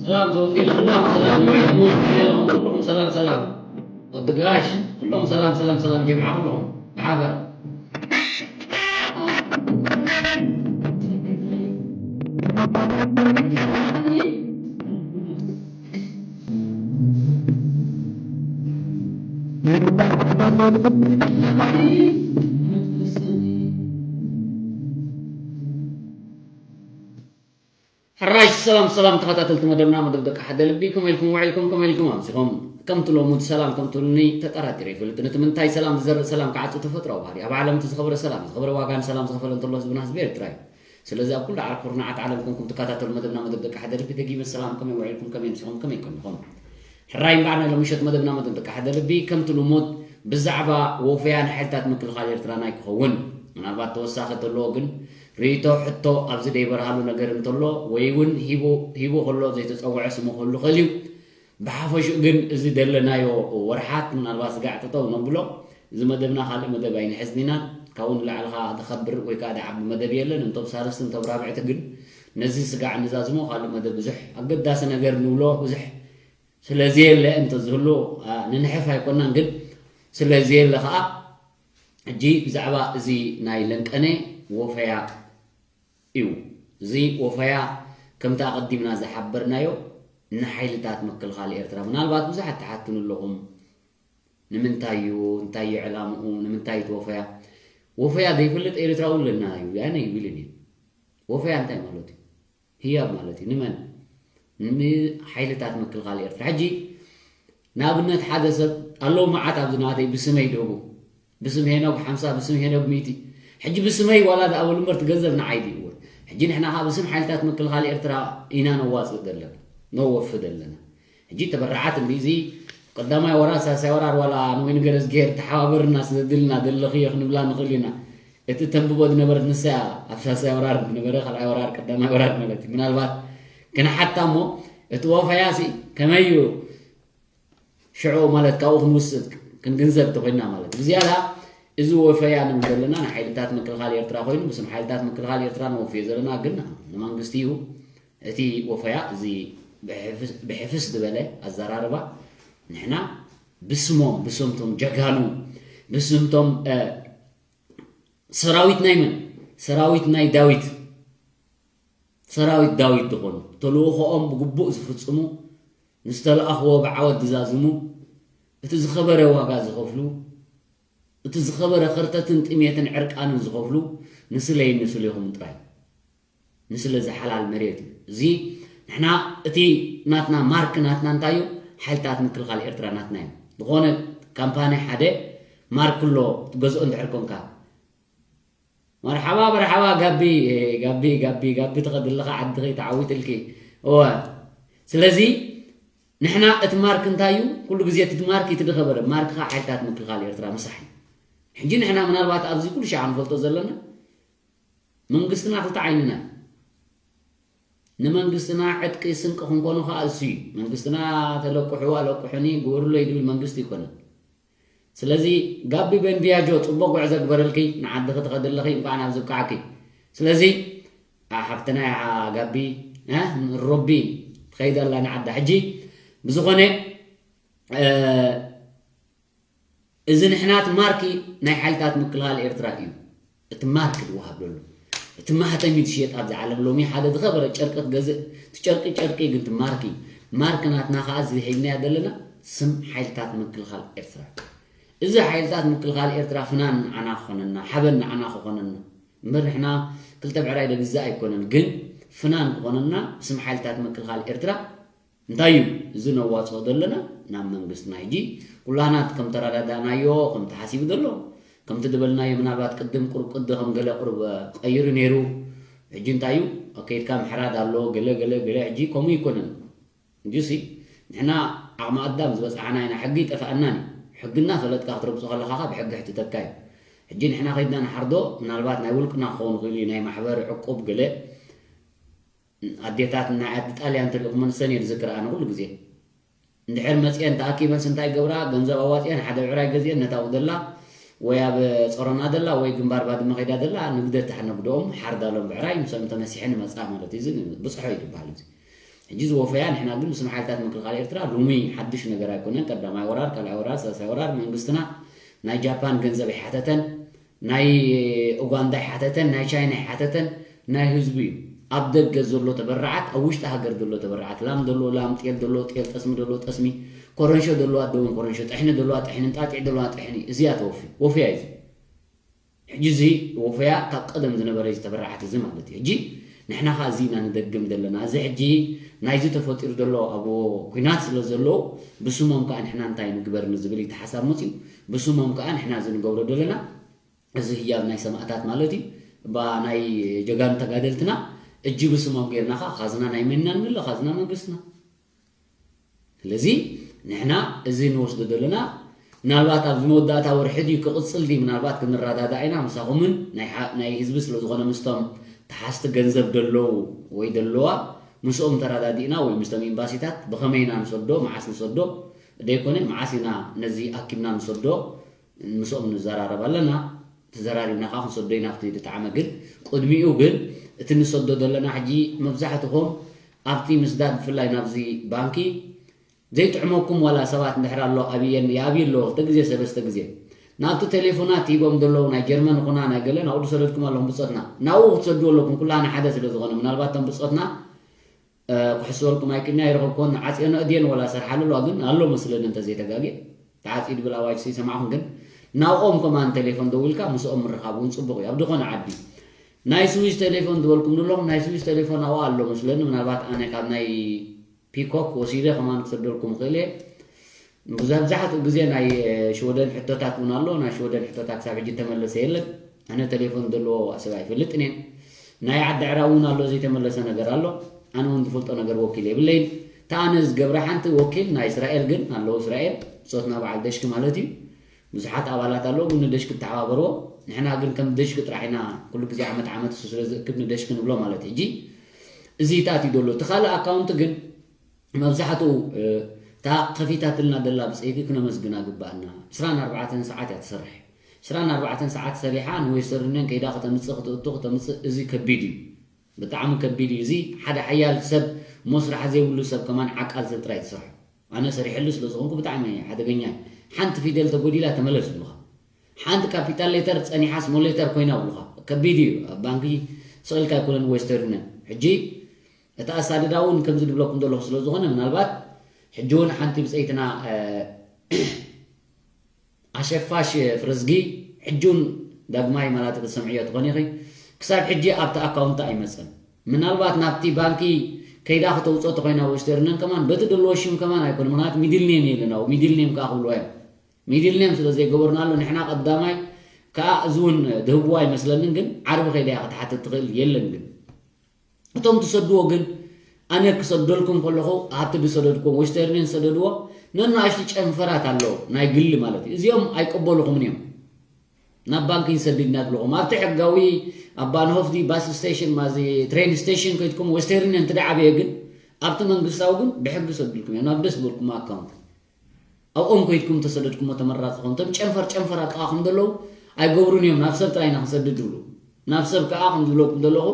ሰላም ተወፊቅ፣ ሰላም፣ ሰላም፣ ሰላም፣ ሰላም። ወዲ ጋሽ፣ ኩሎም ሰላም፣ ሰላም፣ ሰላም፣ ጀምዓ ኩሎም ብሓበር። ሕራይ ሰላም ሰላም ተኸታተልቲ መደብና፣ መደብ ደቂ ሓደ ልቢ፣ ከመይ ኢልኩም ውዒልኩም? ከመይ ኢልኩም ኣምሲኹም? ከምቲ ሎሙድ ሰላም ከም ትብሉኒ ተጠራጢረ ይፈልጥን። እቲ ምንታይ ሰላም ዝዘርእ ሰላም ክዓጹ ተፈጥሮኣዊ ባህሪ። ኣብ ዓለም እቲ ዝኸበረ ሰላም፣ ዝኸበረ ዋጋ ንሰላም ዝኸፈለ እንተሎ ህዝብና ህዝቢ ኤርትራ እዩ። ስለዚ ኣብ ኩሉ ዓርኩ ኩርናዓት ዓለም ኮንኩም ትከታተሉ መደብና መደብ ደቂ ሓደ ልቢ፣ ደጊመ ሰላም፣ ከመይ ውዒልኩም? ከመይ ኣምሲኹም? ከመይ ቀኒኹም? ሕራይ እምበኣር ናይ ሎሚ ምሸት መደብና መደብ ደቂ ሓደ ልቢ ከምቲ ልሙድ ብዛዕባ ወፈያ ንሓይልታት ምክልኻል ኤርትራ ናይ ክኸውን፣ ምናልባት ተወሳኺ ተለዎ ግን ርእይቶ፣ ሕቶ ኣብዚ ደይበርሃሉ ነገር እንተሎ ወይ እውን ሂቡ ሂቡ ከሎ ዘይተጸውዐ ስሙ ክህሉ ክእል እዩ። ብሓፈሽኡ ግን እዚ ደለናዮ ወርሓት ምናልባት ስጋዕ ጠጠው ነብሎ። እዚ መደብና ካልእ መደብ ኣይንሕዝን ኢና። ካብኡ ንላዕሊ ከኣ ደኸብር ወይ ከኣ ደዓቢ መደብ የለን። እንቶም ሳልስቲ እንቶም ራብዕቲ ግን ነዚ ስጋዕ ንዛዝሞ። ካልእ መደብ ብዙሕ ኣገዳሲ ነገር ንብሎ ብዙሕ ስለዘየለ እንተዝህሉ ንንሕፍ ኣይኮናን። ግን ስለዘየለ ከኣ ሕጂ ብዛዕባ እዚ ናይ ለንቀነ ወፈያ እዩ። እዚ ወፈያ ከምቲ ኣቐዲምና ዝሓበርናዮ ንሓይልታት ምክልኻል ኤርትራ ምናልባት ብዙሓት ትሓትኑ ኣለኹም። ንምንታይ እዩ? እንታይ እዩ ዕላምኡ? ንምንታይ እቲ ወፈያ? ወፈያ ዘይፈልጥ ኤርትራዊ ኣለና እዩ። ኣነ ይብልን እዩ። ወፈያ እንታይ ማለት እዩ? ህያብ ማለት እዩ። ንመን? ንሓይልታት ምክልኻል ኤርትራ። ሕጂ ንኣብነት ሓደ ሰብ ኣለዉ መዓት ኣብዚ ናተይ ብስመይ ደቡ ብስም ሄኖግ ሓምሳ ብስም ሄኖግ ሚእቲ ሕጂ ብስመይ ዋላ ዝኣበሉ እምበር እቲ ገንዘብ ንዓይ ድዩ እወ። ሕጂ ንሕና ከዓ ብስም ሓይልታት ምክልኻል ኤርትራ ኢና ነዋፅእ ዘለና ነወፊ ዘለና። ሕጂ ተበራዓት እንዲ እዚ ቀዳማይ ወራር ሳልሳይ ወራር ዋላ ንወይኒ ገረዝግሄር ተሓባበርና ስለድልና ደለኽዮ ክንብላ ንኽእል ኢና። እቲ ተንብቦ ዝነበረት ንሳ እያ ኣብ ሳልሳይ ወራር ዝነበረ ካልኣይ ወራር ቀዳማይ ወራር ማለት እዩ። ምናልባት ክንሓታ እሞ እቲ ወፈያሲ ከመይ እዩ ሽዑ ማለት ካብኡ ክንውስድ ክንግንዘብ ተኮይና ማለት ብዝያዳ እዚ ወፈያ ንብል ዘለና ንሓይልታት ምክልኻል ኤርትራ ኮይኑ ብስም ሓይልታት ምክልኻል ኤርትራ ንወፍዮ ዘለና ግን ንመንግስቲ እዩ። እቲ ወፈያ እዚ ብሕፍስ ዝበለ ኣዘራርባ ንሕና ብስሞም ብስምቶም ጀጋኑ ብስምቶም ሰራዊት ናይ መን ሰራዊት ናይ ዳዊት ሰራዊት ዳዊት ዝኾኑ ተልእኾኦም ብግቡእ ዝፍጽሙ ንዝተለኣኽዎ ብዓወት ዝዛዝሙ እቲ ዝኸበረ ዋጋ ዝኸፍሉ እቲ ዝኸበረ ኸርተትን ጥሜትን ዕርቃንን ዝኸፍሉ ንስለይን ንስሌኹምን ጥራይ ንስለ እዚ ሓላል መሬት እዩ። እዚ ንሕና እቲ ናትና ማርክ ናትና እንታይ እዩ? ሓይልታት ምክልኻል ኤርትራ ናትና እዩ። ዝኾነ ካምፓኒ ሓደ ማርክ ኣሎ ትገዝኦ እንድሕር ኮንካ መርሓባ መርሓባ ጋቢ ጋቢ ጋቢ ጋቢ ትኸድ ኣለኻ ዓዲ ከይተዓዊትልኪ እወ ስለዚ ንሕና እቲ ማርክ እንታይ እዩ ኩሉ ግዜ እቲ ማርክ እቲ ድኸበረ ማርክ ኸዓ ሓይልታት ምክልኻል ኤርትራ ምሳሕ እዩ ሕጂ ንሕና ምናልባት ኣብዚ ኩሉ ሻዕ ንፈልጦ ዘለና መንግስትና ክልተ ዓይንና እዩ ንመንግስትና ዕጥቂ ስንቂ ክንኮኖ ኸዓ እሱ እዩ መንግስትና ተለቁሑ ኣለቁሑኒ ግበሩለይ ዝብል መንግስቲ ይኮነን ስለዚ ጋቢ በንቢያጆ ፅቡቅ ጉዕዞ ግበረልኪ ንዓድኺ ትኸዲ ኣለኺ እንኳዕ ናብ ዝብቃዕኪ ስለዚ ሓፍትና ኢኻ ጋቢ ሮቢ ትኸይድ ኣላ ንዓዳ ሕጂ ብዝኾነ እዚ ንሕና እቲ ማርኪ ናይ ሓይልታት ምክልኻል ኤርትራ እዩ እቲ ማርክ ዝወሃብ ዘሎ እቲ ማህተም እዩ ዝሽየጥ ኣብዚ ዓለም ሎሚ ሓደ ዝኸበረ ጨርቂ ክገዝእ እቲ ጨርቂ ጨርቂ ግን እቲ ማርኪ ማርክ ናትና ከዓ እዚ ሒዝናዮ ዘለና ስም ሓይልታት ምክልኻል ኤርትራ እዚ ሓይልታት ምክልኻል ኤርትራ ፍናን ንዓና ክኾነና ሓበን ንዓና ክኾነና እምበር ንሕና ክልተ ብዕራይ ደግዛእ ኣይኮነን ግን ፍናን ክኾነና ብስም ሓይልታት ምክልኻል ኤርትራ እንታይ እዩ እዚ ነዋፅኦ ዘለና ናብ መንግስትና ሕጂ ኩላና ከም ተረዳዳእናዮ ከም ተሓሲቡ ዘሎ ከምቲ ዝበልናዮ ምናልባት ቅድም ቁሩብ ቅዲ ከም ገለ ቁሩብ ቀይሩ ነይሩ ሕጂ እንታይ እዩ ከይድካ ምሕራድ ኣሎ ገለ ገለ ገለ ሕጂ ከምኡ ይኮነን እንዲሲ ንሕና ዓቕሚ ኣዳም ዝበፃሓና ኢና ሕጊ ይጠፍኣናን እዩ ሕግና ፈለጥካ ክትረግፆ ከለካ ብሕጊ ሕትተካ እዩ ሕጂ ንሕና ከይድና ንሓርዶ ምናልባት ናይ ውልቅና ክኸውን ይኽእል እዩ ናይ ማሕበር ዕቁብ ገለ ኣዴታት ናይ ዓዲ ጣልያን ተሪእኹመን ሰን እየ ዝዝክር ኣነ ኩሉ ግዜ እንድሕር መፅአን ተኣኪበንስ እንታይ ይገብራ ገንዘብ ኣዋፅአን ሓደ ብዕራይ ገዚአን ነታ ደላ ወይ ኣብ ፀሮና ደላ ወይ ግንባር ባድመ ከይዳ ደላ ንግደት ኣነግደኦም ሓርዳሎም ብዕራይ ምስኦም ተመሲሐን ይመፃ ማለት እዩ እዚ ብፅሖ እዩ ዝበሃል እዚ ሕጂ ዝወፈያ ንሕና ግን ምስም ሓይልታት ምክልኻል ኤርትራ ሎሚ ሓድሽ ነገር ኣይኮነን ቀዳማይ ወራር ካልኣይ ወራር ሳልሳይ ወራር መንግስትና ናይ ጃፓን ገንዘብ ኣይሓተተን ናይ ኡጋንዳ ይሓተተን ናይ ቻይና ይሓተተን ናይ ህዝቢ እዩ ኣብ ደገ ዘሎ ተበራዓት ኣብ ውሽጢ ሃገር ዘሎ ተበራዓት ላም ዘሎ ላም ጤል ዘሎ ጤል ጠስሚ ዘሎ ጠስሚ ኮረንሾ ዘለዋ ደውን ኮረንሾ ጥሕኒ ዘለዋ ጥሕኒ እንጣጢዕ ዘለዋ ጥሕኒ እዚያ ተወፊ ወፍያ እዩ ሕጂ እዚ ወፈያ ካብ ቀደም ዝነበረ እዚ ተበራዓት እዚ ማለት እዩ ሕጂ ንሕና ከዓ እዚ ኢና ንደግም ዘለና እዚ ሕጂ ናይዚ ተፈጢሩ ዘሎ ኣብ ኩናት ስለ ዘለዉ ብስሞም ከዓ ንሕና እንታይ ንግበር ንዝብል እዩ ተሓሳብ መፅዩ ብስሞም ከዓ ንሕና እዚ ንገብሮ ዘለና እዚ ህያብ ናይ ሰማእታት ማለት እዩ እባ ናይ ጀጋኑ ተጋደልትና እጂ ብስሞም ጌርና ከዓ ካዝና ናይ መን ኢና ንምልእ ካዝና መንግስትና ስለዚ ንሕና እዚ ንወስዶ ዘለና ምናልባት ኣብዚ መወዳእታ ወርሒ ድዩ ክቕጽል ድዩ ምናልባት ክንረዳዳእ ኢና ምሳኹምን ናይ ሓ- ናይ ህዝቢ ስለ ዝኾነ ምስቶም ተሓዝቲ ገንዘብ ደለዉ ወይ ደለዋ ምስኦም ተረዳዲእና ወይ ምስቶም ኤምባሲታት ብኸመይ ኢና ንሰዶ መዓስ ንሰዶ ደይኮነ መዓስ ኢና ነዚ ኣኪብና ንሰዶ ምስኦም ንዘራረብ ኣለና። ተዘራሪብና ከዓ ክንሰዶ ኢና ኣብቲ ዝጠዓመ ግን ቅድሚኡ ግን እቲ ንሰዶ ዘለና ሕጂ መብዛሕትኹም ኣብቲ ምስዳድ ብፍላይ ናብዚ ባንኪ ዘይጥዕመኩም ዋላ ሰባት እንድሕር ኣሎ ኣብየን ይኣብዩ ኣለዎ ክልተ ግዜ ሰለስተ ግዜ ናብቲ ቴሌፎናት ሂቦም ዘለዉ ናይ ጀርመን ኹና ናይ ገለ ናብኡ ዝሰደድኩም ኣለኹም ብፆትና ናብኡ ክትሰድዎ ኣለኩም ኩላና ሓደ ስለ ዝኾነ ምናልባት ቶም ብፆትና ክሕስበልኩም ኣይክእልን ኣይረኸብኩዎን ዓፅየን ኣእድየን ዋላ ሰርሓሉ ኣለዋ ግን ኣሎ መስለኒ እንተዘይተጋግየ ተዓፅዩ ድብል ኣዋጅ ሰይሰማዕኹም ግን ናብኦም ከማን ቴሌፎን ደዊልካ ምስኦም ምርኻብ እውን ፅቡቕ እዩ ኣብ ዝኾነ ዓዲ ናይ ስዊዝ ቴሌፎን ዝበልኩም ዘለኹም ናይ ስዊዝ ቴሌፎን ኣብኡ ኣሎ መስለኒ ምናልባት ኣነ ካብ ናይ ፒኮክ ወሲደ ከማን ክሰደልኩም ይኽእል እየ ብዙሕ ብዛሕትኡ ግዜ ናይ ሽወደን ሕቶታት እውን ኣሎ ናይ ሽወደን ሕቶታት ክሳብ ሕጂ ተመለሰ የለን ኣነ ቴሌፎን ዘለዎ ሰብኣይ ይፈልጥን እየ ናይ ዓዲ ዕራ እውን ኣሎ ዘይተመለሰ ነገር ኣሎ ኣነ እውን ዝፈልጦ ነገር ወኪል የብለይን እታ ኣነ ዝገብራ ሓንቲ ወኪል ናይ እስራኤል ግን ኣለዉ እስራኤል ብፆትና በዓል ደሽኪ ማለት እዩ ብዙሓት ኣባላት ኣለዉ ግን ንደሽኪ ተሓባበርዎ ንሕና ግን ከም ደሽኪ ጥራሕ ኢና ኩሉ ግዜ ዓመት ዓመት እሱ ስለ ዝእክብ ንደሽኪ ንብሎ ማለት ሕጂ እዚ ይታእትዩ ዘሎ እቲ ካልእ ኣካውንት ግን መብዛሕትኡ እታ ከፊታትልና ደላ ብፀይቲ ክነመስግና ግባኣና ዕስራን ኣርባዕተን ሰዓት እያ ትሰርሕ ዕስራን ኣርባዕተን ሰዓት ሰሪሓ ንወይስተርንን ከይዳ ከተምፅእ ክትእቱ ከተምፅእ እዚ ከቢድ እዩ ብጣዕሚ ከቢድ እዩ እዚ ሓደ ሓያል ሰብ ሞስራሕ ዘይብሉ ሰብ ከማን ዓቃል ሰብ ጥራይ ትሰርሖ ኣነ ሰሪሐሉ ስለ ዝኾንኩ ብጣዕሚ ሓደገኛ እዩ ሓንቲ ፊደል ተጎዲላ ተመለስ ብሉኻ ሓንቲ ካፒታል ሌተር ፀኒሓ ስሞል ሌተር ኮይና ብሉኻ ከቢድ እዩ ኣብ ባንኪ ስቕልካ ኣይኮነን ወይስተርንን ሕጂ እቲ ኣሳድዳ እውን ከምዚ ድብለኩም ዘለኹ ስለ ዝኾነ ምናልባት ሕጂ እውን ሓንቲ ብፀይትና ኣሸፋሽ ፍርዝጊ ሕጂ እውን ዳግማይ ማለት ክትሰምዕዮ ትኾን ኢኺ ክሳብ ሕጂ ኣብቲ ኣካውንት ኣይመፀን ምናልባት ናብቲ ባንኪ ከይዳ ክተውፅኦ ተኮይና ወስተርነን ከማን በቲ ደለዎ ሽም ከማን ኣይኮነ ምክንያቱ ሚድል ኔም የለን ኣብኡ ሚድል ኔም ከዓ ክብልዎ እዮም ሚድል ኔም ስለ ዘይገበርናሉ ንሕና ቀዳማይ ከዓ እዚ እውን ድህብዎ ኣይመስለንን ግን ዓርቢ ከይዳ ክትሓትት ትኽእል የለን ግን እቶም ትሰድዎ ግን ኣነ ክሰደልኩም ከለኹ ኣብቲ ዝሰደድኩም ዌስተርንን ዝሰደድዎ ነናእሽቱ ጨንፈራት ኣለዉ ናይ ግሊ ማለት እዩ እዚኦም ኣይቀበልኹምን እዮም ናብ ባንክ ይሰድድና ዝብለኹም ኣብቲ ሕጋዊ ኣብ ባንሆፍ ዲ ባስ ስቴሽን ማዚ ትሬን ስቴሽን ከይድኩም ዌስተርንን እንትደዓበየ ግን ኣብቲ መንግስታዊ ግን ብሕጊ ሰድልኩም እዮም ናብ ደስ ዝበልኩም ኣካውንት ኣብኦም ከይድኩም ተሰደድኩሞ ተመራፂ ኾን እቶም ጨንፈር ጨንፈር ኣጥቓኹም ዘለዉ ኣይገብሩን እዮም ናብ ሰብ ጥራይ ኢና ክንሰድድ ዝብሉ ናብ ሰብ ከዓ ከም ዝብለኩም ዘለኹ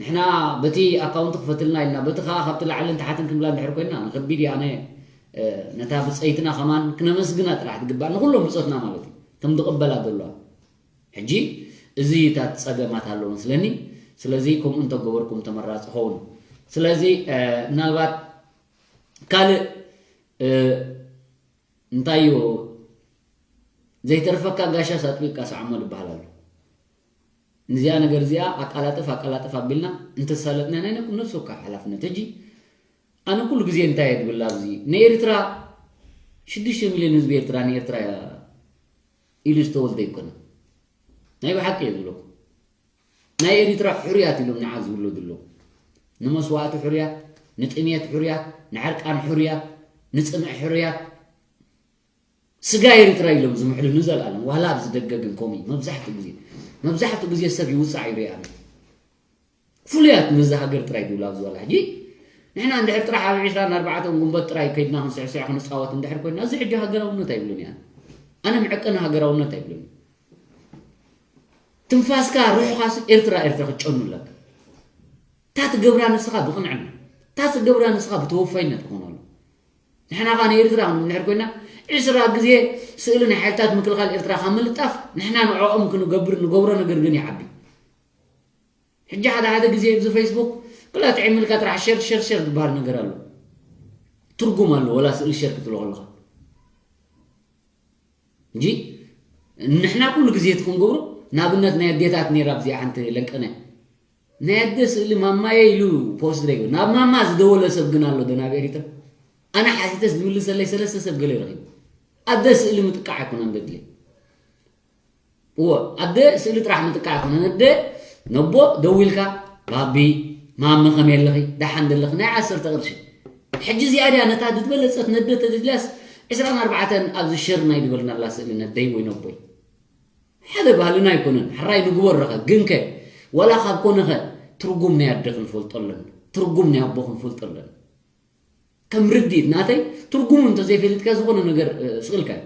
ንሕና በቲ ኣካውንት ክፈትልና ኢልና በቲ ከዓ ካብቲ ላዕልን ታሕትን ክንብላ እንድሕር ኮይና ንከቢድ እያ ኣነ ነታ ብፀይትና ከማን ክነመስግና ጥራሕ ትግባእ ንኩሎም ብፆትና ማለት እዩ ከም ዝቕበላ ዘለዋ ሕጂ እዚ እታ ፀገማት ኣሎ መስለኒ ስለዚ ከምኡ እንተገበርኩም ተመራፂ ኸውን ስለዚ ምናልባት ካልእ እንታይ እዩ ዘይተርፈካ ጋሻ ሳጥቢቅካ ሰዓሞ ዝበሃል ኣሎ ንዚኣ ነገር እዚኣ ኣቃላጥፍ ኣቃላጥፍ ኣቢልና እንተሳለጥና ናይ ነብሲ ወካ ሓላፍነት ሕጂ ኣነ ኩሉ ግዜ እንታይ እየ ዝብል ኣብዚ ንኤርትራ ሽዱሽተ ሚልዮን ህዝቢ ኤርትራ ንኤርትራ ኢሉ ዝተወልደ ይኮነ ናይ ብሓቂ እየ ዝብለኩም ናይ ኤርትራ ሕሩያት ኢሎም ንዓ ዝውለዱ ኣለዉ ንመስዋእቲ ሕሩያት ንጥሜት ሕሩያት ንዕርቃን ሕሩያት ንፅምዕ ሕሩያት ስጋ ኤርትራ ኢሎም ዝምሕሉ ንዘለኣለም ዋላ ኣብዚ ደገ ግን ከምኡ እዩ መብዛሕትኡ ግዜ መብዛሕትኡ ግዜ ሰብ ይውፃዕ ይሪኣ ፍሉያት ነዚ ሃገር ጥራይ ዝብላ ኣብዚ ዋላ ሕጂ ንሕና እንድሕር ጥራሕ ኣብ ዕስራን ኣርባዕተን ጉንበት ጥራይ ከይድና ክንስዕስዕ ክንፃወት እንድሕር ኮይና እዚ ሕጂ ሃገራውነት ኣይብሉን እያ ኣነ ምዕቀኒ ሃገራውነት ኣይብሉን ትንፋስካ ርሑኻስ ኤርትራ ኤርትራ ክትጨኑ ኣለካ እታ ትገብራ ንስኻ ብቕንዕና እታ ትገብራ ንስኻ ብተወፋይነት ክኾን ኣሎ ንሕና ኸዓ ንኤርትራ ክንብል እንድሕር ኮይና ዕስራ ግዜ ስእሊ ናይ ሓይልታት ምክልኻል ኤርትራ ካብ ምልጣፍ ንሕና ንዕኦም ክንገብር ንገብሮ ነገር ግን ይዓቢ ሕጂ ሓደ ሓደ ግዜ እዚ ፌስቡክ ክላ ጥዒምልካ ጥራሕ ሸር ሸር ሸር ዝበሃል ነገር ኣሎ ትርጉም ኣሎ ወላ ስእሊ ሸር ክትብሎ ከለኻ እንጂ ንሕና ኩሉ ግዜ እቲ ክንገብሮ ንኣብነት ናይ ኣዴታት ነይራ ኣብዚኣ ሓንቲ ለንቀነ ናይ ኣደ ስእሊ ማማየ ኢሉ ፖስት ዘይብሉ ናብ ማማ ዝደወለ ሰብ ግን ኣሎ ዶ ናብ ኤሪትራ ኣነ ሓቲተስ ዝምልሰለይ ሰለስተ ሰብ ገለ ረኺቡ ኣደ ስእሊ ምጥቃዕ ኣይኮነን ዘድልየ እወ ኣደ ስእሊ ጥራሕ ምጥቃዕ ኣይኮነን ኣደ ነቦ ደዊልካ ባቢ ማሚ ከመይ ኣለኺ ደሓን ደለኺ ናይ ዓሰርተ ቅርሺ ሕጂ እዚኣ ድያ ነታ ዝበለፀት ነደ ተደልያስ ዕስራን ኣርባዕተን ኣብዚ ሸር ናይ ዝበልናላ ስእሊ ነደይ ወይ ነቦይ ሓደ ባህልና ኣይኮነን። ሕራይ ንግበሮ ኸ፣ ግንከ ዋላ ካብ ኮነ ኸ ትርጉም ናይ ኣደ ክንፈልጦ ኣለና። ትርጉም ናይ ኣቦ ክንፈልጦ ኣለና። ከም ርድኢት ናተይ ትርጉሙ እንተዘይፈሊጥካ ዝኾነ ነገር፣ እ፣ ስቕልካ እዩ።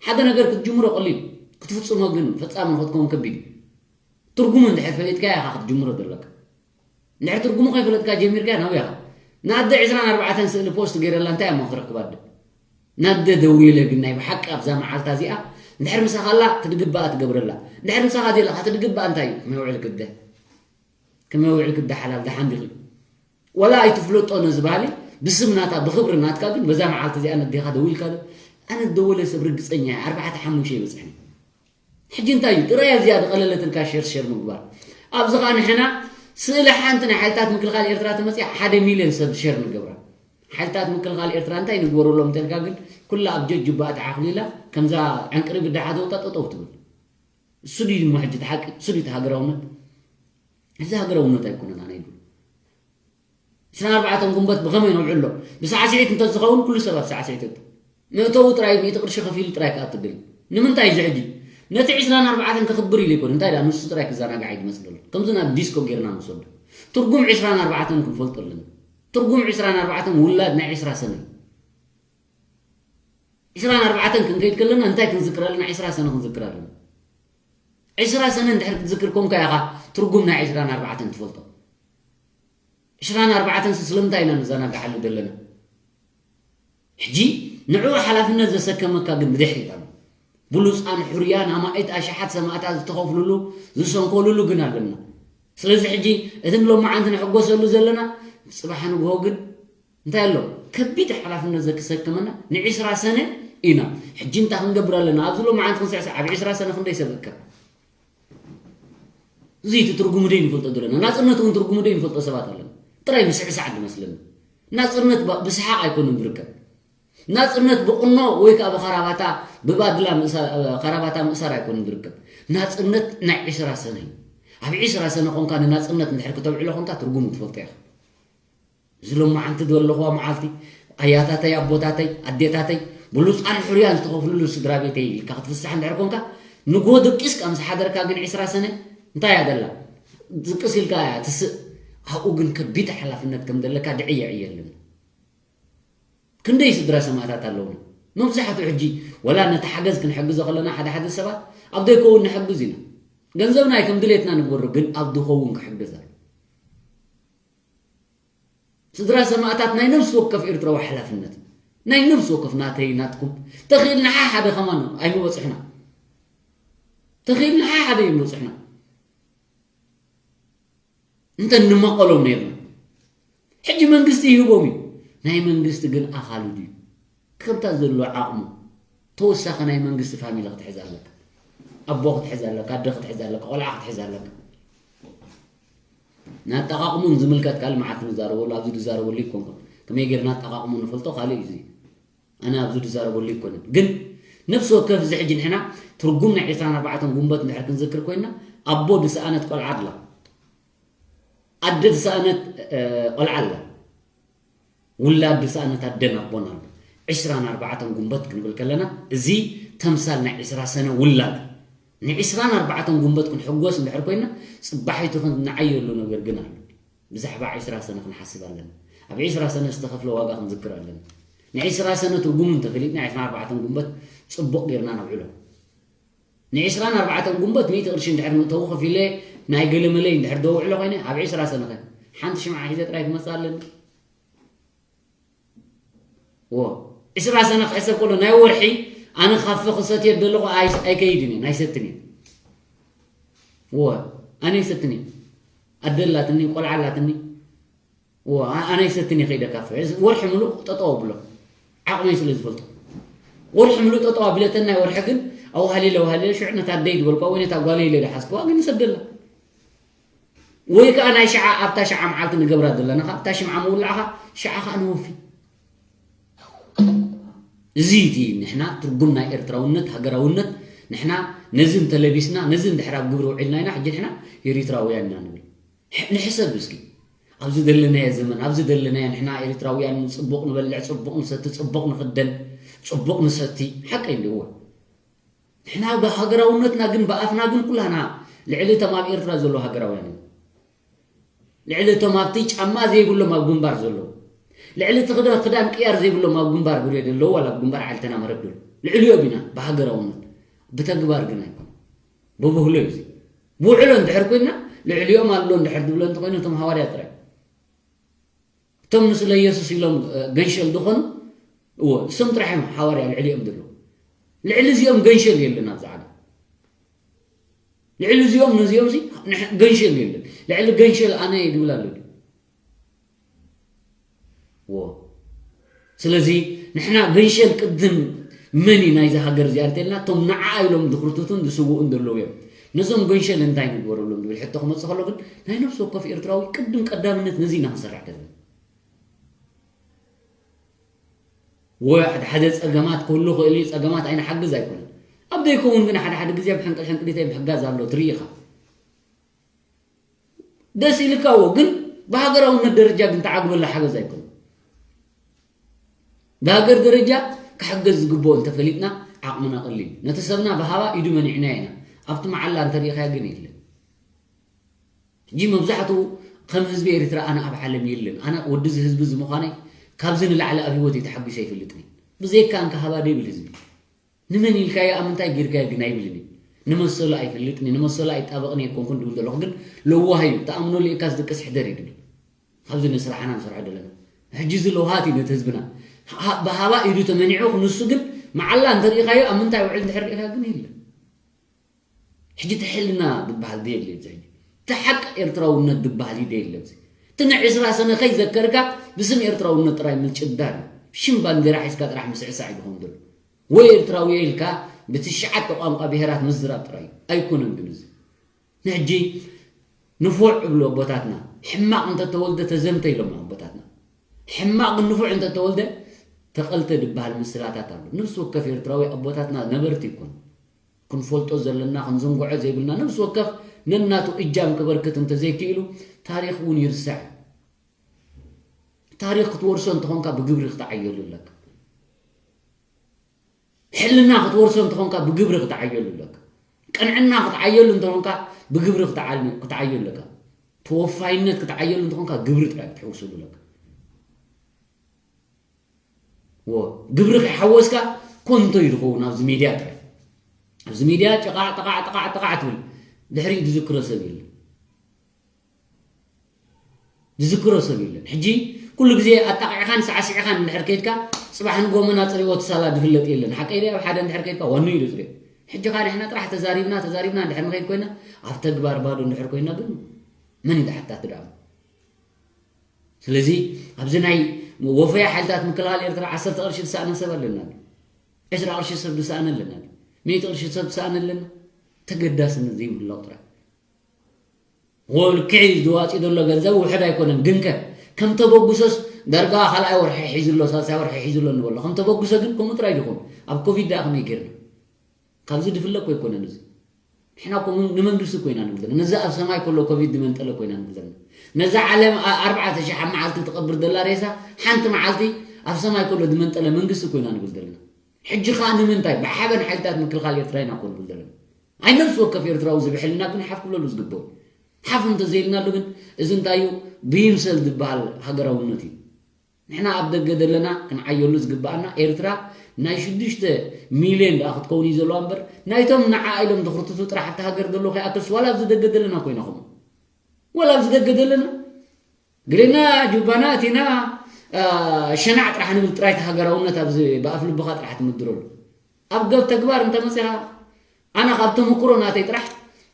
ሓደ ነገር ክትጅምሮ ቀሊል፣ ክትፍጽሞ ግን ፈጻሚ ንኽትከውን ከቢድ እዩ። ትርጉሙ እንድሕር ፈሊጥካ ኢኻ ክትጅምሮ ዘለካ። እንድሕር ትርጉሙ ከይፈለጥካ ጀሚርካ ናብ ኢኻ። ንኣደ ዕስራን ኣርባዕተን ስእሊ ፖስት ገይረላ እንታይ እሞ ክትረክብ ኣደ? ናደ ደዊለ ግን ናይ ብሓቂ ኣብዛ መዓልታ እዚኣ እንድሕር ምሳኻ ኣላ ትድግባኣ ትገብረላ። እንድሕር ምሳኻ ዘየላ ትድግባኣ እንታይ እዩ? ከመይ ውዕል ክደ? ከመይ ውዕል ክደ ሓላል ደሓን ዲኺ? ወላ ኣይትፍለጦ ነዚ ባህሊ ብስም ናታ ብኽብሪ ናትካ ግን በዛ መዓልቲ እዚኣ ነዴኻ ደዊልካ ዶ? ኣነ ደወለ ሰብ ርግጸኛ እየ፣ ኣርባዕተ ሓሙሽተ ይበጽሕኒ። ሕጂ እንታይ እዩ ጥራይ ኣዝያ ዝቐለለትልካ ሸር ሸር ምግባር። ኣብዚ ኸኣ ንሕና ስእሊ ሓንቲ ናይ ሓይልታት ምክልኻል ኤርትራ ተመጽያ ሓደ ሚልዮን ሰብ ሸር ንገብራ። ሓይልታት ምክልኻል ኤርትራ እንታይ ንግበረሎም እንተልካ ግን ኩላ ኣብ ጀጅባኣ ተዓኽሊላ ከምዛ ዕንቅርቢት ደሓ ተውጣ ጠጠው ትብል። እሱ ድዩ እሞ ሕጂ እቲ ሓቂ? እሱ ድዩ እቲ ሃገራውነት? እዚ ሃገራውነት ኣይኮነን ኣነ ይብል። ዕስራን ኣርባዕተን ጉንበት ብኸመይ ነውዕሎ? ብሳዕስዒት እንተዝኸውን ኩሉ ሰብ ኣብ ሳዕስዒት እቶ። መእተዊ ጥራይ ሚእቲ ቅርሺ ከፊሉ ጥራይ ክኣቱ ደልዩ። ንምንታይ እዚ ሕጂ? ነቲ ዕስራን ኣርባዕተን ከኽብር ኢሉ ኣይኮነ። እንታይ ደኣ ንሱ ጥራይ ክዘናጋዕ እዩ ዝመስለሉ። ከምዚ ናብ ዲስኮ ጌርና ንውሰዶ። ትርጉም ዕስራን ኣርባዕተን ክንፈልጦ ኣለና። ትርጉም ዕስራን ኣርባዕተን ውላድ ናይ ዕስራ ሰነ እዩ። ዕስራን ኣርባዕተን ክንከይድ ከለና እንታይ ክንዝክር ኣለና? ዕስራ ሰነ ክንዝክር ኣለና። ዕስራ ሰነ እንድሕር ክትዝክር ኮንካ ኢኻ ትርጉም ናይ ዕስራን ኣርባዕተን ትፈልጦ። ዕስራን ኣርባዕተን ስ-፣ ስለምንታይ ኢና ንዘናግዓሉ ዘለና? ሕጂ ንዕኡ ሓላፍነት ዘሰከመካ ግን ብድሕሪት ኣሎ። ብሉጻን ሕሩያን ኣማኢት ኣሽሓት ሰማእታት ዝተኸፍልሉ፣ ዝሰንከልሉ ግን ኣለና። ስለዚ ሕጂ እቲ ንሎማዓንቲ ንሕጎሰሉ ዘለና፣ ጽባሕ ንግሆ ግን እንታይ ኣሎ? ከቢድ ሓላፍነት ዘክሰከመና ንዒስራ ሰነ ኢና። ሕጂ እንታይ ክንገብር ኣለና? ኣብዚ ሎማዓንቲ ክንስዕስዕ ኣብ ዒስራ ሰነ ክንደይ ሰብ እከብ? እዚ እቲ ትርጉሙ ደይ ንፈልጦ ዘለና። ናጽነት እውን ትርጉሙ ደይ ንፈልጦ ሰባት ኣለና። ጥራይ ምስዕሳዕ ዝመስለኒ። ናጽነት ብ-፣ ብሰሓቕ ኣይኮነን ዝርከብ። ናጽነት ብቕኖ ወይ ከኣ ብኸራባታ፣ ብባድላ ምእሳ-፣ ኸራባታ ምእሳር ኣይኮነን ዝርከብ። ናጽነት ናይ ዒስራ ሰነ እዩ። ኣብ ዒስራ ሰነ ኾንካ ንናጽነት እንድሕር ክተብዕሎ ኾንካ ትርጉሙ ትፈልጦ ኢኻ። እዚ ሎማዓንቲ ዘለኹዋ መዓልቲ ኣያታተይ፣ ኣቦታተይ፣ ኣዴታተይ ብሉጻን ሕሩያን ዝተኸፍልሉ ስድራ ቤተይ ኢልካ ክትፍሳሕ እንድሕር ኮንካ፣ ንግሆ ድቂስካ ምስ ሓደርካ ግን ዒስራ ሰነ እንታይ እያ ዘላ? ድቅስ ኢልካ እያ ትስእ። ኣብኡ ግን ከቢድ ሓላፍነት ከም ዘለካ ድዕየ ዕየልን። ክንደይ ስድራ ሰማእታት ኣለዉና። መብዛሕትኡ ሕጂ ወላ ነቲ ሓገዝ ክንሕግዞ ከለና ሓደ ሓደ ሰባት ኣብ ዘይከውን ንሕግዝ ኢና። ገንዘብና ከም ድሌትና ንግበሮ፣ ግን ኣብ ዝኸውን ክሕገዝ ኣሎ። ስድራ ሰማእታት ናይ ነፍሲ ወከፍ ኤርትራዊ ሓላፍነት፣ ናይ ነፍሲ ወከፍ ናተይ ናትኩም፣ ተኽኢልና ሓ ሓደ ከማን ኣይምበጽሕና። ተኽኢልና ሓ ሓደ ኣይምበጽሕና። እንተ ንመቐሎም ነይርና። ሕጂ መንግስቲ ይህቦም እዩ። ናይ መንግስቲ ግን ኣኻሉ ድዩ? ከምታ ዘሎ ዓቕሙ። ተወሳኺ ናይ መንግስቲ ፋሚሊ ክትሕዝ ኣለካ። ኣቦ ክትሕዝ ኣለካ፣ ኣደ ክትሕዝ ኣለካ፣ ቆልዓ ክትሕዝ ኣለካ። ንኣጠቓቕሙን ዝምልከት ካልእ መዓልቲ ንዛረበሉ፣ ኣብዚ ዝዛረበሉ ይኮንኩን። ከመይ ጌርና ኣጠቓቕሙ ንፈልጦ ካልእ እዩ እዚ። ኣነ ኣብዚ ዝዛረበሉ ይኮንን። ግን ነፍሲ ወከፍ እዚ ሕጂ ንሕና ትርጉም ናይ ዕስራን ኣርባዕተን ጉንበት እንድሕር ክንዝክር ኮይንና፣ ኣቦ ዝሰኣነት ቆልዓ ኣላ። ኣደ ዝሰኣነት፣ እ፣ ቆልዓ ኣላ። ውላድ ዝሰኣነት ኣደን ኣቦን ኣሎ። ዕስራን ኣርባዕተን ጉንበት ክንብል ከለና፣ እዚ ተምሳል ናይ ዕስራ ሰነ ውላድ። ንዕስራን ኣርባዕተን ጉንበት ክንሕጎስ እንድሕር ኮይንና፣ ጽባሒቱ ክንዓየሉ ነገር ግን ኣሎ። ብዛዕባ ዕስራ ሰነ ክንሓስብ ኣለና። ኣብ ዕስራ ሰነ ዝተኸፍለ ዋጋ ክንዝክር ኣለና። ንዕስራ ሰነ ትርጉሙ እንተፈሊጥና፣ ዕስራን ኣርባዕተን ጉንበት ጽቡቕ ጌርና ነብዕሎ። ንዕስራን ኣርባዕተን ጉንበት ሚእቲ ቅርሺ እንድሕር መእተዊ ከፊለ፣ ናይ ገለመለይ እንድሕር ደውዕሎ ኮይነ፣ ኣብ ዕስራ ሰነ ኸ ሓንቲ ሽምዓ ሒዘ ጥራይ ክመጽእ ኣለኒ? ዎ፣ ዕስራ ሰነ ክሕሰብ ከሎ፣ ናይ ወርሒ ኣነ ካፈ ክሰትዮ ደለኹ ኣይ-፣ ኣይከይድን እየ፣ ኣይሰትን እየ። ዎ፣ ኣነ ኣይሰትን እየ። ኣደ ኣላትኒ፣ ቆልዓ ኣላትኒ። ዎ፣ ኣ-፣ ኣነ ኣይሰትን እየ ከይደ ካፈ። እዚ ወርሒ ምሉእ ጠጠው ኣብሎ። ዓቕመይ ስለ ዝፈልጦ። ወርሒ ምሉእ ጠጠው ኣቢለተን ናይ ወርሒ ግን ኣዋሃሊለ፣ ኣዋሃሊለ፣ ሽዑ ነታ ኣደይ ዝበልኳ ወይ ነታ ጓለይ ኢለ ዝሓዝክዋ ግን ይሰደላ። ወይ ከኣ ናይ ሽዓ፣ ኣብታ ሽዓ መዓልቲ ንገብራ ዘለና ከኣ፣ ኣብታ ሽምዓ ምውላዕኻ፣ ሽዓ ከኣ ንወፊ። እዚ እቲ ንሕና ትርጉም ናይ ኤርትራውነት፣ ሃገራውነት፣ ንሕና ነዚ እንተለቢስና፣ ነዚ እንድሕር ኣብ ግብሪ ውዒልና ኢና፣ ሕጂ ንሕና ኤሪትራውያን ኢና ንብል። ሕ-፣ ንሕሰብ እስኪ። ኣብዚ ዘለናዮ ዘመን፣ ኣብዚ ዘለናዮ ንሕና ኤሪትራውያን ጽቡቕ ንበልዕ፣ ጽቡቕ ንሰቲ፣ ጽቡቕ ንኽደን፣ ጽቡቕ ንሰቲ ሓቀይ እንዲዎ። ንሕና ብሃገራውነትና ግን ብኣፍና ግን ኩላና ልዕሊ እቶም ኣብ ኤርትራ ዘለዉ ሃገራውያን ኢና። ልዕሊ እቶም ኣብቲ ጫማ ዘይብሎም ኣብ ግንባር ዘለዉ፣ ልዕሊ እቲ ክዳ- ክዳን ቅያር ዘይብሎም ኣብ ግንባር ብሬ ዘለዉ ዋላ ኣብ ግንባር ዓልተና መረብ ዘለዉ ልዕሊኦም ኢና ብሃገራውነት። ብተግባር ግን ኣይኮነ፣ ብብህሎ እዩ እዚ። ብውዕሎ እንድሕር ኮይና ልዕሊኦም ኣሎ እንድሕር ዝብሎ እንተኮይኑ እቶም ሃዋርያ ጥራይ እቶም ንስለ ኢየሱስ ኢሎም ገንሸል ዝኾኑ እዎ እሶም ጥራሕ እዮም ሓዋርያ ልዕሊኦም ዘለዉ። ልዕሊ እዚኦም ገንሸል የለን ኣብዚ ዓለም። ልዕሊ እዚኦም ነዚኦም ሲ ገንሸል የለን። ልዕሊ ገንሸል ኣነ እየ ዝብል ኣሎ። ዎ ስለዚ ንሕና ገንሸል ቅድም መን እዩ ናይዚ ሃገር እዚኣ እንተልና እቶም ንዓ ኢሎም ዝኽርትቱን ዝስውኡን ዘለዉ እዮም። ነዞም ገንሸል እንታይ ንግበረሎም ዝብል ሕቶ ክመፅእ ከሎ ግን ናይ ነፍሲ ወከፍ ኤርትራዊ ቅድም ቀዳምነት ነዚ ኢና ክንሰርሕ ዘለና። ወይ ሓደ ሓደ ፀገማት ክህሉ ክእል እዩ፣ ፀገማት ኣይንሓግዝ ኣይኮነን። ኣብ ዘይከውን ግን ሓደ ሓደ ግዜ ኣብ ሕንቅል ሕንቅሊተይ ምሕጋዝ ኣሎ ትርኢ ኢኻ። ደስ ኢልካዎ ግን ብሃገራውነት ደረጃ ግን ተዓግበላ ሓገዝ ኣይኮነን። ብሃገር ደረጃ ክሕገዝ ዝግብኦ እንተፈሊጥና ዓቕምና ቀሊል እዩ። ነቲ ሰብና ብሃባ ኢዱ መኒዕናዮ ኢና። ኣብቲ መዓላ እንተሪኢኻዮ ግን የለን። ሕጂ መብዛሕትኡ ከም ህዝቢ ኤርትራ ኣነ ኣብ ዓለም የለን። ኣነ ወዲ እዚ ህዝቢ እዚ ምዃነይ ካብዚ ንላዕሊ ኣብ ህይወተይ ተሓጒሰ ኣይፈልጥን እየ። ብዘይካ እንካ ሃባ ደይብል ህዝቢ። ንመን ኢልካዮ ኣብ ምንታይ ጌርካዮ ግን ኣይብልን እዩ። ንመሰሉ ኣይፈልጥን እየ፣ ንመሰሉ ኣይጣበቕን እየ ኣይኮንኩን ድብል ዘለኹ ግን ለዋህ እዩ። ተኣምኖ ልእካ ዝድቅስ ሕደር እዩ ድብል። ካብዚ ንስራሕና ንሰርሖ ዘለና ሕጂ እዚ ለውሃት እዩ ነቲ ህዝብና። ሃ- ብሃባ ኢዱ ተመኒዑ ንሱ ግን መዓላ እንተሪኢኻዮ ኣብ ምንታይ ውዕል እንድሕር ሪኢኻዮ ግን የለን። ሕጂ እቲ ሕልና ዝበሃል ደየለ እዚ ሕጂ እቲ ሓቂ ኤርትራውነት ዝበሃል እዩ ደየለ እዚ እቲ ንዕስራ ሰነ ከይዘከርካ ብስም ኤርትራውነት ጥራይ ምጭዳር እዩ። ሽም ባንዴራ ሒዝካ ጥራሕ ምስዕሳዕ እዩ ዝኸውን ዘሎ። ወይ ኤርትራዊ እየ ኢልካ ብትሽዓተ ቋንቋ ብሄራት ምዝራብ ጥራይ እዩ። ኣይኮነን ግን እዚ ንሕጂ ንፉዕ እብሉ ኣቦታትና። ሕማቕ እንተተወልደ ተዘምተ ኢሎም ኣቦታትና። ሕማቕ ግን ንፉዕ እንተተወልደ ተቐልተ ዝበሃል ምስላታት ኣሎ። ነፍሲ ወከፍ ኤርትራዊ ኣቦታትና ነበርቲ ይኮኑ። ክንፈልጦ ዘለና ክንዝንግዖ ዘይብልና ነፍሲ ወከፍ ነናቱ እጃም ክበርክት እንተዘይክኢሉ ታሪኽ እውን ይርስዕ። ታሪኽ ክትወርሶ እንተኾንካ ብግብሪ ክትዓየሉ ኣለካ። ሕልና ክትወርሶ እንተኾንካ ብግብሪ ክትዓየሉ ኣለካ። ቅንዕና ክትዓየሉ እንተኾንካ ብግብሪ ክትዓል- ክትዓየሉ ኣለካ። ተወፋይነት ክትዓየሉ እንተኾንካ ግብሪ ጥራይ ክትሕውስሉ ኣለካ። ዎ ግብሪ ከይሓወስካ ኮንቶ እዩ ዝኸውን ኣብዚ ሚድያ ጥራይ። ኣብዚ ሚድያ ጨቓዕ ጠቓዕ ጠቓዕ ጠቓዕ ትብል ድሕሪኡ ዝዝክሮ ሰብ የለን። ዝዝክሮ ሰብ የለን። ሕጂ ኩሉ ግዜ ኣጣቂዕኻን ሳዕሲዕኻን እንድሕር ከይድካ ጽባሕ ንጎመና ጽሪዎ እቲ ሳላ ዝፍለጥ የለን። ሓቀይ ድየ? ኣብ ሓደ እንድሕር ከይድካ ዋኑ እዩ ዝጽርዮ። ሕጂ ኸኣ ንሕና ጥራሕ ተዛሪብና ተዛሪብና እንድሕር ንኸይድ ኮይና ኣብ ተግባር ባዶ እንድሕር ኮይና ግን መን እዩ ዝሓታት ደኣ? ስለዚ ኣብዚ ናይ ወፈያ ሓይልታት ምክልኻል ኤርትራ ዓሰርተ ቅርሺ ዝሰኣነ ሰብ ኣለና። ዕስራ ቅርሺ ሰብ ዝሰኣነ ኣለና። ሚእቲ ቅርሺ ሰብ ዝሰኣነ ኣለና። ተገዳስነት ዘይብሉ ጥራሕ ወልክዕ ዝዋፂ ዘሎ ገንዘብ ውሕድ ኣይኮነን። ግንከ ከም ተበጉሶስ ዳርጋ ካልኣይ ወርሒ ሒዙ ኣሎ፣ ሳልሳይ ወርሒ ሒዙ ኣሎ ንበሎ። ከም ተበጉሶ ግን ከምኡ ጥራይ ድኾኑ ኣብ ኮቪድ ደኣ ከመይ ጌርና? ካብዚ ድፍለ እኮ ኣይኮነን እዚ። ንሕና እኮ ምን- ንመንግስቲ እኮ ኢና ንብል ዘለና። ነዚ ኣብ ሰማይ ከሎ ኮቪድ ዝመንጠለ እኮ ኢና ንብል ዘለና። ነዛ ዓለም ኣ- ኣርባዕተ ሽሕ ኣብ መዓልቲ ትቐብር ዘላ ሬሳ ሓንቲ መዓልቲ ኣብ ሰማይ ከሎ ዝመንጠለ መንግስቲ እኮ ኢና ንብል ዘለና። ሕጂ ኸኣ ንምንታይ ብሓበን ሓይልታት ምክልኻል ኤርትራ ኢና እኮ ንብል ዘለና። ኣይ ነፍሲ ወከፍ ኤርትራዊ እዚ ብሕልና ግን ሓፍ ክብለሉ ዝግበሩ። ሓፍ እንተዘይልናሉ ግን እዚ እንታይ እዩ? ብይምሰል ዝበሃል ሃገራውነት እዩ። ንሕና ኣብ ደገ ዘለና ክንዓየሉ ዝግባኣና ኤርትራ ናይ ሽዱሽተ ሚልዮን ደኣ ክትከውን እዩ ዘለዋ እምበር ናይቶም ንዓ ኢሎም ዝኽርትቱ ጥራሕ ኣብቲ ሃገር ዘለዉ ከይኣክልስ ዋላ ኣብዚ ደገ ዘለና ኮይና ኹም ዋላ ኣብዚ ደገ ዘለና ግልና ጁባና እቲና ሸናዕ ጥራሕ ንብል ጥራይ እቲ ሃገራውነት ኣብዚ ብኣፍ ልብኻ ጥራሕ ትምድረሉ ኣብ ገብ ተግባር እንተመፅኻ ኣነ ካብ ተመክሮ ናተይ ጥራሕ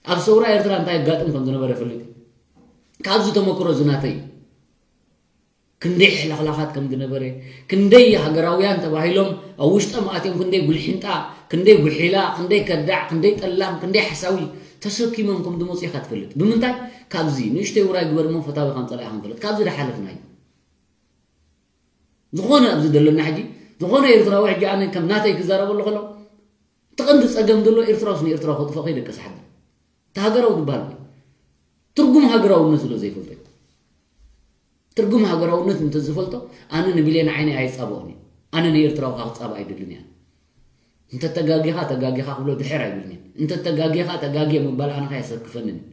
ኣብ ሰውራ ኤርትራ እንታይ ኣጋጥም ከም ዝነበረ ፈልጥ ካብዚ ተመክሮ እዚ ናተይ ክንደይ ሕልኽላኻት ከም ዝነበረ ክንደይ ሃገራውያን ተባሂሎም ኣብ ውሽጦም ኣትዮም ክንደይ ጉልሒንጣ ክንደይ ጉሒላ ክንደይ ከዳዕ ክንደይ ጠላም ክንደይ ሓሳዊ ተሰኪሞም ከም ዝመፁ ኢኻ ትፈልጥ ብምንታይ ካብዚ ንእሽተይ ውራይ ግበር እሞ ፈታዊ ከም ፀላኢ ከም ፈልጥ ካብዚ ዝሓለፍና እዩ ዝኾነ ኣብዚ ዘለና ሕጂ ዝኾነ ኤርትራዊ ሕጂ ኣነ ከም ናተይ ክዛረበሉ ከሎ እቲ ቀንዲ ፀገም ዘሎ ኤርትራውስ ንኤርትራዊ ከጥፈ ከይደቀስ ሓድር እቲ ሃገራዊ ዝበሃል ትርጉም ሃገራውነት ስለ ዘይፈልጦ እዩ ትርጉም ሃገራውነት እንተዝፈልጦ ኣነ ንብሌን ዓይነይ ኣይፃበኦን እዩ ኣነ ንኤርትራዊ ክጻባእ ኣይደልን እየ። እንተ ተጋጊኻ፣ ተጋጊኻ ክብሎ ድሕር ኣይብልን እየ። እንተ ተጋጊኻ፣ ተጋግየ ምባል ኣነ ከኣ ኣየሰክፈንን እዩ።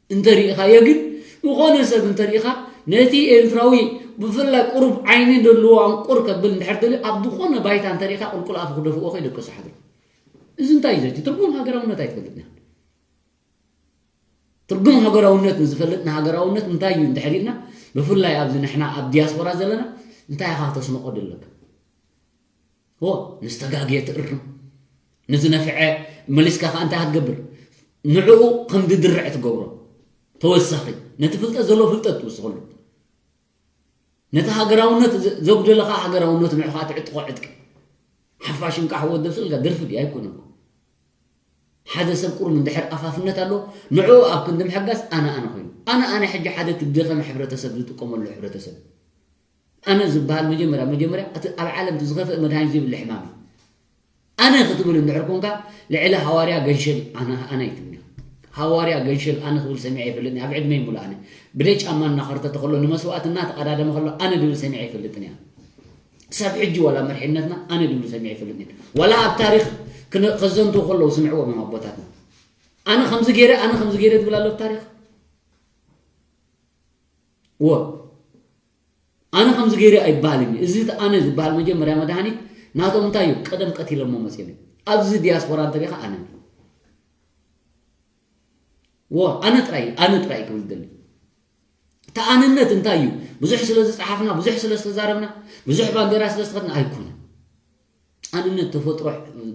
እንተ ሪኢኻዮ ግን፣ ዝኾነ ሰብ እንተ ሪኢኻ፣ ነቲ ኤርትራዊ ብፍላይ ቁሩብ ዓይኒ ዘለዎ ኣንቁር ከብል እንድሕር ደልዩ፣ ኣብ ዝኾነ ባይታ እንተ ሪኢኻ፣ ቁልቁል ኣፉ ክደፍእዎ ከይደቀሱ ሓድሮም። እዚ እንታይ እዩ ዘቲ? ትርጉም ሃገራውነት ኣይትፈልጥን ኢኻ። ትርጉም ሃገራውነት ንዝፈልጥ ንሃገራውነት እንታይ እዩ እንድሕር ኢልና፣ ብፍላይ ኣብዚ ንሕና ኣብ ዲያስፖራ ዘለና፣ እንታይ ኢኻ ክተስንቖ ደለካ? ዎ፣ ንዝተጋግየ ትእርም፣ ንዝነፍዐ መሊስካ ከኣ እንታይ ክትገብር? ንዕኡ ከም ዝድርዕ ትገብሮ። ተወሳኺ፣ ነቲ ፍልጠት ዘለዎ ፍልጠት ትውስኸሉ። ነቲ ሃገራውነት ዘ-፣ ዘጉደለ ከኣ ሃገራውነት ንዑ ከኣ ትዕጥቖ ዕጥቂ። ሓፋሽ እንቃሕ ወደብ ስልካ ደርፊ ድዩ? ኣይኮነን እኮ። ሓደ ሰብ ቁሩብ እንድሕር ኣፋፍነት ኣለዎ፣ ንዕኡ ኣብ ክንዲ ምሕጋዝ ኣነ ኣነ ኮይኑ። ኣነ ኣነ ሕጂ ሓደ እቲ ዝደኸመ ሕብረተሰብ ዝጥቀመሉ ሕብረተሰብ። ኣነ ዝበሃል መጀመርያ፣ መጀመርያ እቲ ኣብ ዓለም እቲ ዝኸፍእ መድሃኒት ዘይብሉ ሕማም እዩ። ኣነ ክትብል እንድሕር ኮንካ፣ ልዕሊ ሃዋርያ ገንሸል ኣነ፣ ኣነ ኣይትብልን። ሃዋርያ ገንሸል ኣነ ክብል ሰሚዐ ኣይፈልጥን። ኣብ ዕድመይ ሙሉእ ኣነ። ብደይ ጫማ እናኸርተተ ከሎ፣ ንመስዋእትና ተቐዳደመ ከሎ፣ ኣነ ድብል ሰሚዐ ኣይፈልጥን እያ። ክሳብ ሕጂ ዋላ መርሒነትና ኣነ ድብሉ ሰሚዐ ኣይፈልጥን እየ። ዋላ ኣብ ታሪኽ ክነ-፣ ከዘንትዉ ከለዉ ስምዕዎም እዮም ኣቦታትና። ኣነ ከምዚ ገይረ፣ ኣነ ከምዚ ገይረ ትብል ኣሎ ኣብ ታሪኽ? እወ። ኣነ ከምዚ ገይረ ኣይበሃልን እዩ። እዚ እቲ ኣነ ዝበሃል መጀመርያ መድሃኒት ናቶም እንታይ እዩ? ቀደም ቀቲሎሞ መጺኦም እዮም። ኣብዚ ዲያስፖራ እንተሪኢኻ ኣነ። እወ፣ ኣነ ጥራይ፣ ኣነ ጥራይ ክብል ዝደሊ። እቲ ኣነነት እንታይ እዩ? ብዙሕ ስለ ዝጸሓፍና፣ ብዙሕ ስለ ዝተዛረብና፣ ብዙሕ ባንዴራ ስለ ዝተኸድና ኣይኮነን። ኣነነት ተፈጥሮ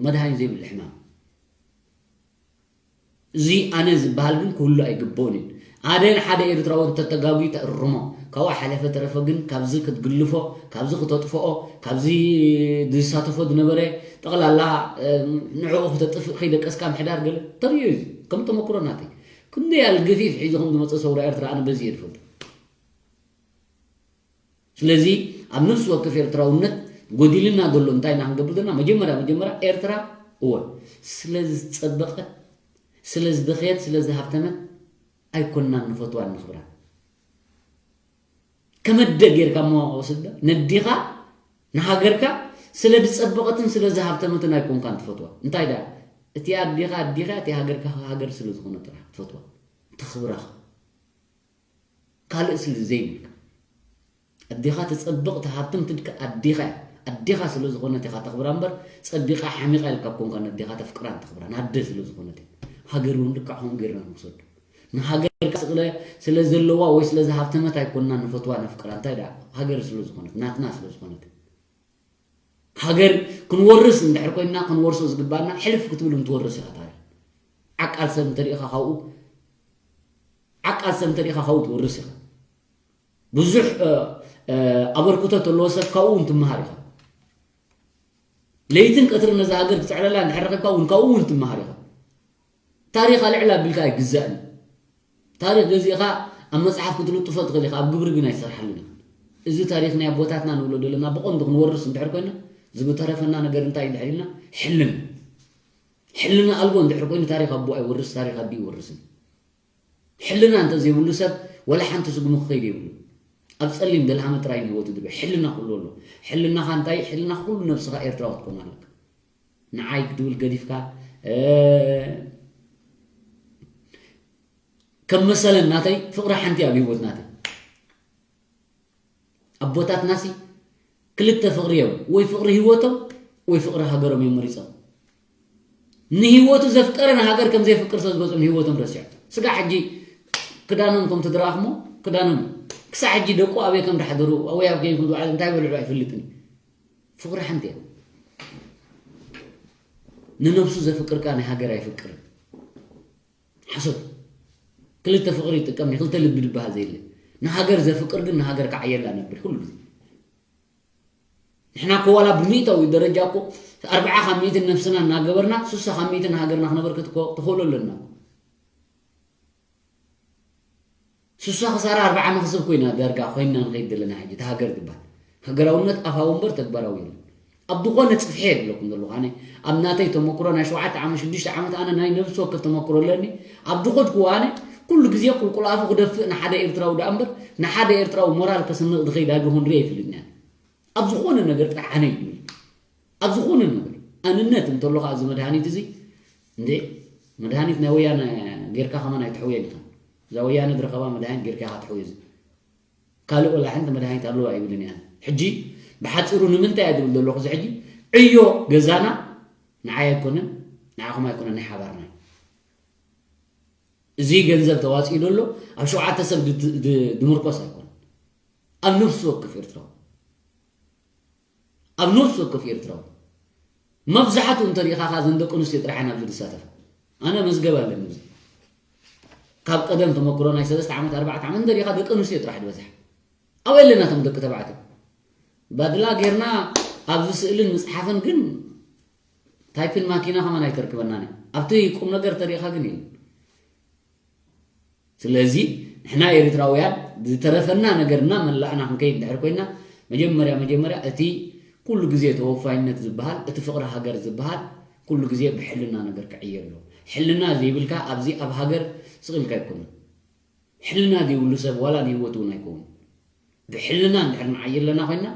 መድሃኒት ዘይብሉ ሕማም። እዚ ኣነ ዝበሃል ግን ክህሉ ኣይግብኦን እዩ። ኣደ ንሓደ ኤርትራዊ እንተተጋጉዩ ተእርሞ። ካብኡ ሓለፈ ተረፈ ግን ካብዚ ክትግልፎ፣ ካብዚ ክተጥፍኦ፣ ካብዚ ዝሳተፎ ዝነበረ ጠቕላላ፣ እ፣ ንዕኡ ክተጥፍእ ከይደቀስካ ምሕዳር ገለ ተርእዮ እዩ። ከም ተመክሮ ናተይ። ክንደይ ኣልገፊፍ ሒዙ ከም ዝመጸ ሰውራ ኤርትራ ኣነ በዚ እየ ዝፈልጦ። ስለዚ ኣብ ነፍሲ ወከፍ ኤርትራውነት ጎዲልና ዘሎ እንታይ ኢና ክንገብር ዘለና? መጀመርያ፣ መጀመርያ ኤርትራ፣ እወ፣ ስለ ዝጸበቐት፣ ስለ ዝደኸየት፣ ስለ ዝሃብተመት ኣይኮንናን ንፈትዋን ነኽብራን። ከመደ ጌርካ እሞ ወስደ ነዲኻ፣ ንሃገርካ ስለ ዝጸበቐትን ስለ ዝሃብተመትን ኣይኮንካን ትፈትዋ። እንታይ ደኣ? እቲ ኣዲኻ ኣዲኻ፣ እቲ ሃገርካ ሃገር ስለ ዝኾነ ጥራሕ ትፈትዋ። ተኽብራ። ካልእ ስለ ዘይብልካ። ኣዴኻ ተጸብቕ፣ ተሃብትም ትድካ ኣዴኻ እያ። ኣዴኻ ስለ ዝኾነት ኢኻ ተኽብራ እምበር፣ ጸቢቓ ሓሚቓ ኢልካ ኮንካ ነዴኻ ተፍቅራን ተኽብራን፣ ኣደ ስለ ዝኾነት እያ። ሃገር እውን ልክዕ ከምኡ ጌርና ንውሰዶ። ንሃገርካ ስቕለ ስለ ዘለዋ ወይ ስለ ዝሃብተመት ኣይኮንና ንፈትዋ ነፍቅራ። እንታይ ደኣ? ሃገር ስለ ዝኾነት፣ ናትና ስለ ዝኾነት። ሃገር ክንወርስ እንድሕር ኮይንና፣ ክንወርሶ ዝግባና ሕልፍ ክትብል እንትወርስ ኢኻ ታሪኽ። ዓቃል ሰብ እንተሪኢኻ ካብኡ፣ ዓቃል ሰብ እንተሪኢኻ ካብኡ ትወርስ ኢኻ። ብዙሕ፣ እ፣ እ፣ ኣበርክቶ ተለዎ ሰብ ካብኡ እውን ትመሃር ኢኻ። ለይትን ቀትርን ነዛ ሃገር ክትጽዕረላ እንድሕር ረኺብካ እውን ካብኡ እውን ትመሃር ኢኻ። ታሪኽ ኣልዕል ኣቢልካ ኣይግዛእን። ታሪኽ ገዚእኻ ኣብ መጽሓፍ ክትልጥፎ ትኽእል ኢኻ፣ ኣብ ግብሪ ግን ኣይትሰርሓሉን ኢኻ። እዚ ታሪኽ ናይ ኣቦታትና ንብሎ ዘለና ብቐንዱ ክንወርስ እንድሕር ኮይና፣ ዝተረፈና ነገር እንታይ እንድሕር ኢልና፣ ሕልና። ሕልና ኣልቦ እንድሕር ኮይኑ ታሪኽ ኣቦ ኣይወርስ፣ ታሪኽ ኣዲ ይወርስን። ሕልና እንተዘይብሉ ሰብ ወላ ሓንቲ ስጉሚ ክኸይድ የብሉ። ኣብ ጸሊም ደልሃመ ጥራይ ንህይወቱ ድበ። ሕልና ኩሉ ኣሎ። ሕልናኻ እንታይ? ሕልና ኩሉ ነብስኻ ኤርትራዊ ክትኮን ኣለካ። ንዓይ ክትብል ገዲፍካ፣ እ፣ ከም መሰለን ናተይ ፍቕሪ ሓንቲ ኣብ ህይወት ናተይ። ኣቦታትናሲ ክልተ ፍቕሪ እዮም፣ ወይ ፍቕሪ ህይወቶም ወይ ፍቕሪ ሃገሮም እዮም መሪጾም። ንህይወቱ ዘፍቀረ ንሃገር ከም ዘየፍቅር ስለ ዝመጽኦም ህይወቶም ረሲዖም። ስጋዕ ሕጂ ክዳኖም ከም ትድረኻ እሞ ክዳኖም እዩ። ክሳዕ ሕጂ ደቁ ኣበይ ከም ዝሓደሩ ወይ ኣብ ከይን ከም ዝውዓሉ እንታይ በልዑ ኣይፈልጥን እዩ። ፍቕሪ ሓንቲ እያ። ንነብሱ ዘፍቅር ከኣ ንሃገር ኣይፍቅርን። ሓሶት። ክልተ ፍቕሪ ይጥቀም፣ ክልተ ልቢ ዝበሃል ዘየለ። ንሃገር ዘፍቅር ግን ንሃገር ክዓየላ ነብር ኩሉ ግዜ። ንሕና እኮ ዋላ ብሚእታዊ ደረጃ እኮ ኣርብዓ ካብ ሚእቲ ነብስና እናገበርና፣ ስሳ ካብ ሚእቲ ንሃገርና ክነበርክት እኮ ትኽእሎ ኣለና እኮ። ስሳ ክሳራ ኣርብዓ መኽስብ ኮይና ዳርጋ ኮይንና ንኸይድ ዘለና ሕጂ፣ እቲ ሃገር ዝበሃል። ሃገራውነት ኣፋዊ እምበር ተግባራዊ የለን። ኣብ ዝኾነ ጽፍሒ እየ ዝብለኩም ዘለኹ። ኣነ ኣብ ናተይ ተመክሮ ናይ ሸውዓተ ዓመት፣ ሽዱሽተ ዓመት ኣነ ናይ ነብሲ ወከፍ ተመክሮ ኣለኒ። ኣብ ዝኸድኩዎ ኣነ ኩሉ ግዜ ቁልቁል ኣፉ ክደፍእ ንሓደ ኤርትራዊ ደኣ እምበር፣ ንሓደ ኤርትራዊ ሞራል ከስንቕ ዝኸይድ ኣይገሆን ሪኤ ኣይፈልጥን እየ። ኣብ ዝኾነ ነገር ጥራሕ ኣነ እዩ ዝብል። ኣብ ዝኾነ ነገር ኣንነት እንተሎ ከዓ እዚ መድሃኒት እዚ፣ እንዴ፣ መድሃኒት ናይ ወያነ ጌርካ ከማን ኣይትሕውዮን ኢኻ። እዛ ወያነ ዝረኸባ መድሃኒት ጌርካ ኢኻ ትሕውዮ። እዚ ካልእ ወላ ሓንቲ መድሃኒት ኣለዋ ኣይብልን እየ። ሕጂ ብሓፂሩ ንምንታይ እየ ዝብል ዘለኹ? እዚ ሕጂ ዕዮ ገዛና ንዓይ ኣይኮነን፣ ንዓኹም ኣይኮነን፣ ናይ ሓባርና እዩ። እዚ ገንዘብ ተዋፂኡ ዘሎ ኣብ ሸውዓተ ሰብ ድ- ድ- ድምርኮስ ኣይኮነን። ኣብ ነፍሲ ወከፍ ኤርትራዊ፣ ኣብ ነፍሲ ወከፍ ኤርትራዊ፣ መብዛሕትኡ እንተሪኢኻ፣ እዘን ደቂ ኣንስትዮ ጥራሕ እየን ኣብዚ ዝሳተፋ። ኣነ መዝገብ ኣለኒ። እዚ ካብ ቀደም ተመክሮ ናይ ሰለስተ ዓመት፣ ኣርባዕተ ዓመት እንተሪኢኻ፣ ደቂ ኣንስትዮ ጥራሕ ዝበዝሓ። ኣብኡ ኣለና እቶም ደቂ ተባዕትዮ። ባድላ ጌርና ኣብዚ ስእልን ምፅሓፍን ግን ታይፕን ማኪና ከማን ኣይተርክበናን እያ። ኣብቲ ቁም ነገር ተሪኢኻ ግን የለን። ስለዚ ንሕና ኤርትራውያን ዝተረፈና ነገር እናመላእና ክንከይድ እንድሕር ኮይና፣ መጀመርያ መጀመርያ እቲ ኩሉ ግዜ ተወፋይነት ዝበሃል፣ እቲ ፍቕሪ ሃገር ዝበሃል ኩሉ ግዜ ብሕልና ነገር ክዕየ ኣሎ። ሕልና ዘይብልካ ኣብዚ ኣብ ሃገር ስቕ ኢልካ ኣይኮነን። ሕልና ዘይብሉ ሰብ ዋላ ንህይወቱ እውን ኣይከውን። ብሕልና እንድሕር ንዓይ ኣለና ኮይና፣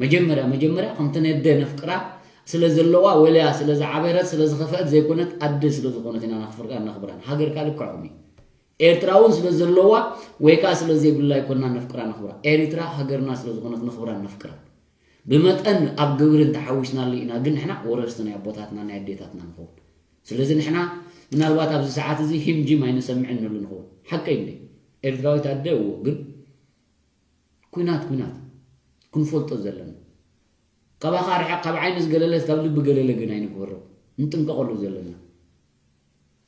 መጀመርያ መጀመርያ ከምቲ ነደ ነፍቅራ ስለ ዘለዋ፣ ወልያ ስለ ዝዓበረት፣ ስለ ዝኸፈአት ዘይኮነት፣ ኣደ ስለ ዝኾነት ኢና ነኽፍርቃን ነኽብራን። ሃገር ካልእ ልክዕኹም እዩ። ኤርትራ እውን ስለ ዘለዋ ወይ ከዓ ስለ ዘይብላ ኣይኮና ነፍቅራ ነኽብራ። ኤርትራ ሃገርና ስለ ዝኾነት ነኽብራን ነፍቅራን። ብመጠን ኣብ ግብሪ እንተሓዊስናሉ ኢና ግን ንሕና ወረስቲ ናይ ኣቦታትና ናይ ኣዴታትና ንኸውን። ስለዚ ንሕና ምናልባት ኣብዚ ሰዓት እዚ ሂም ጂም ኣይንሰምዕን ንህሉ ንኸውን። ሓቀይ እንደ ኤርትራዊት ኣደ እዎ፣ ግን ኩናት ኩናት ክንፈልጦ ዘለና። ካባኻ ርሕቕ፣ ካብ ዓይኒ ዝገለለ ካብ ልቢ ገለለ ግን ኣይንግበሮ። ንጥንቀቐሉ ዘለና።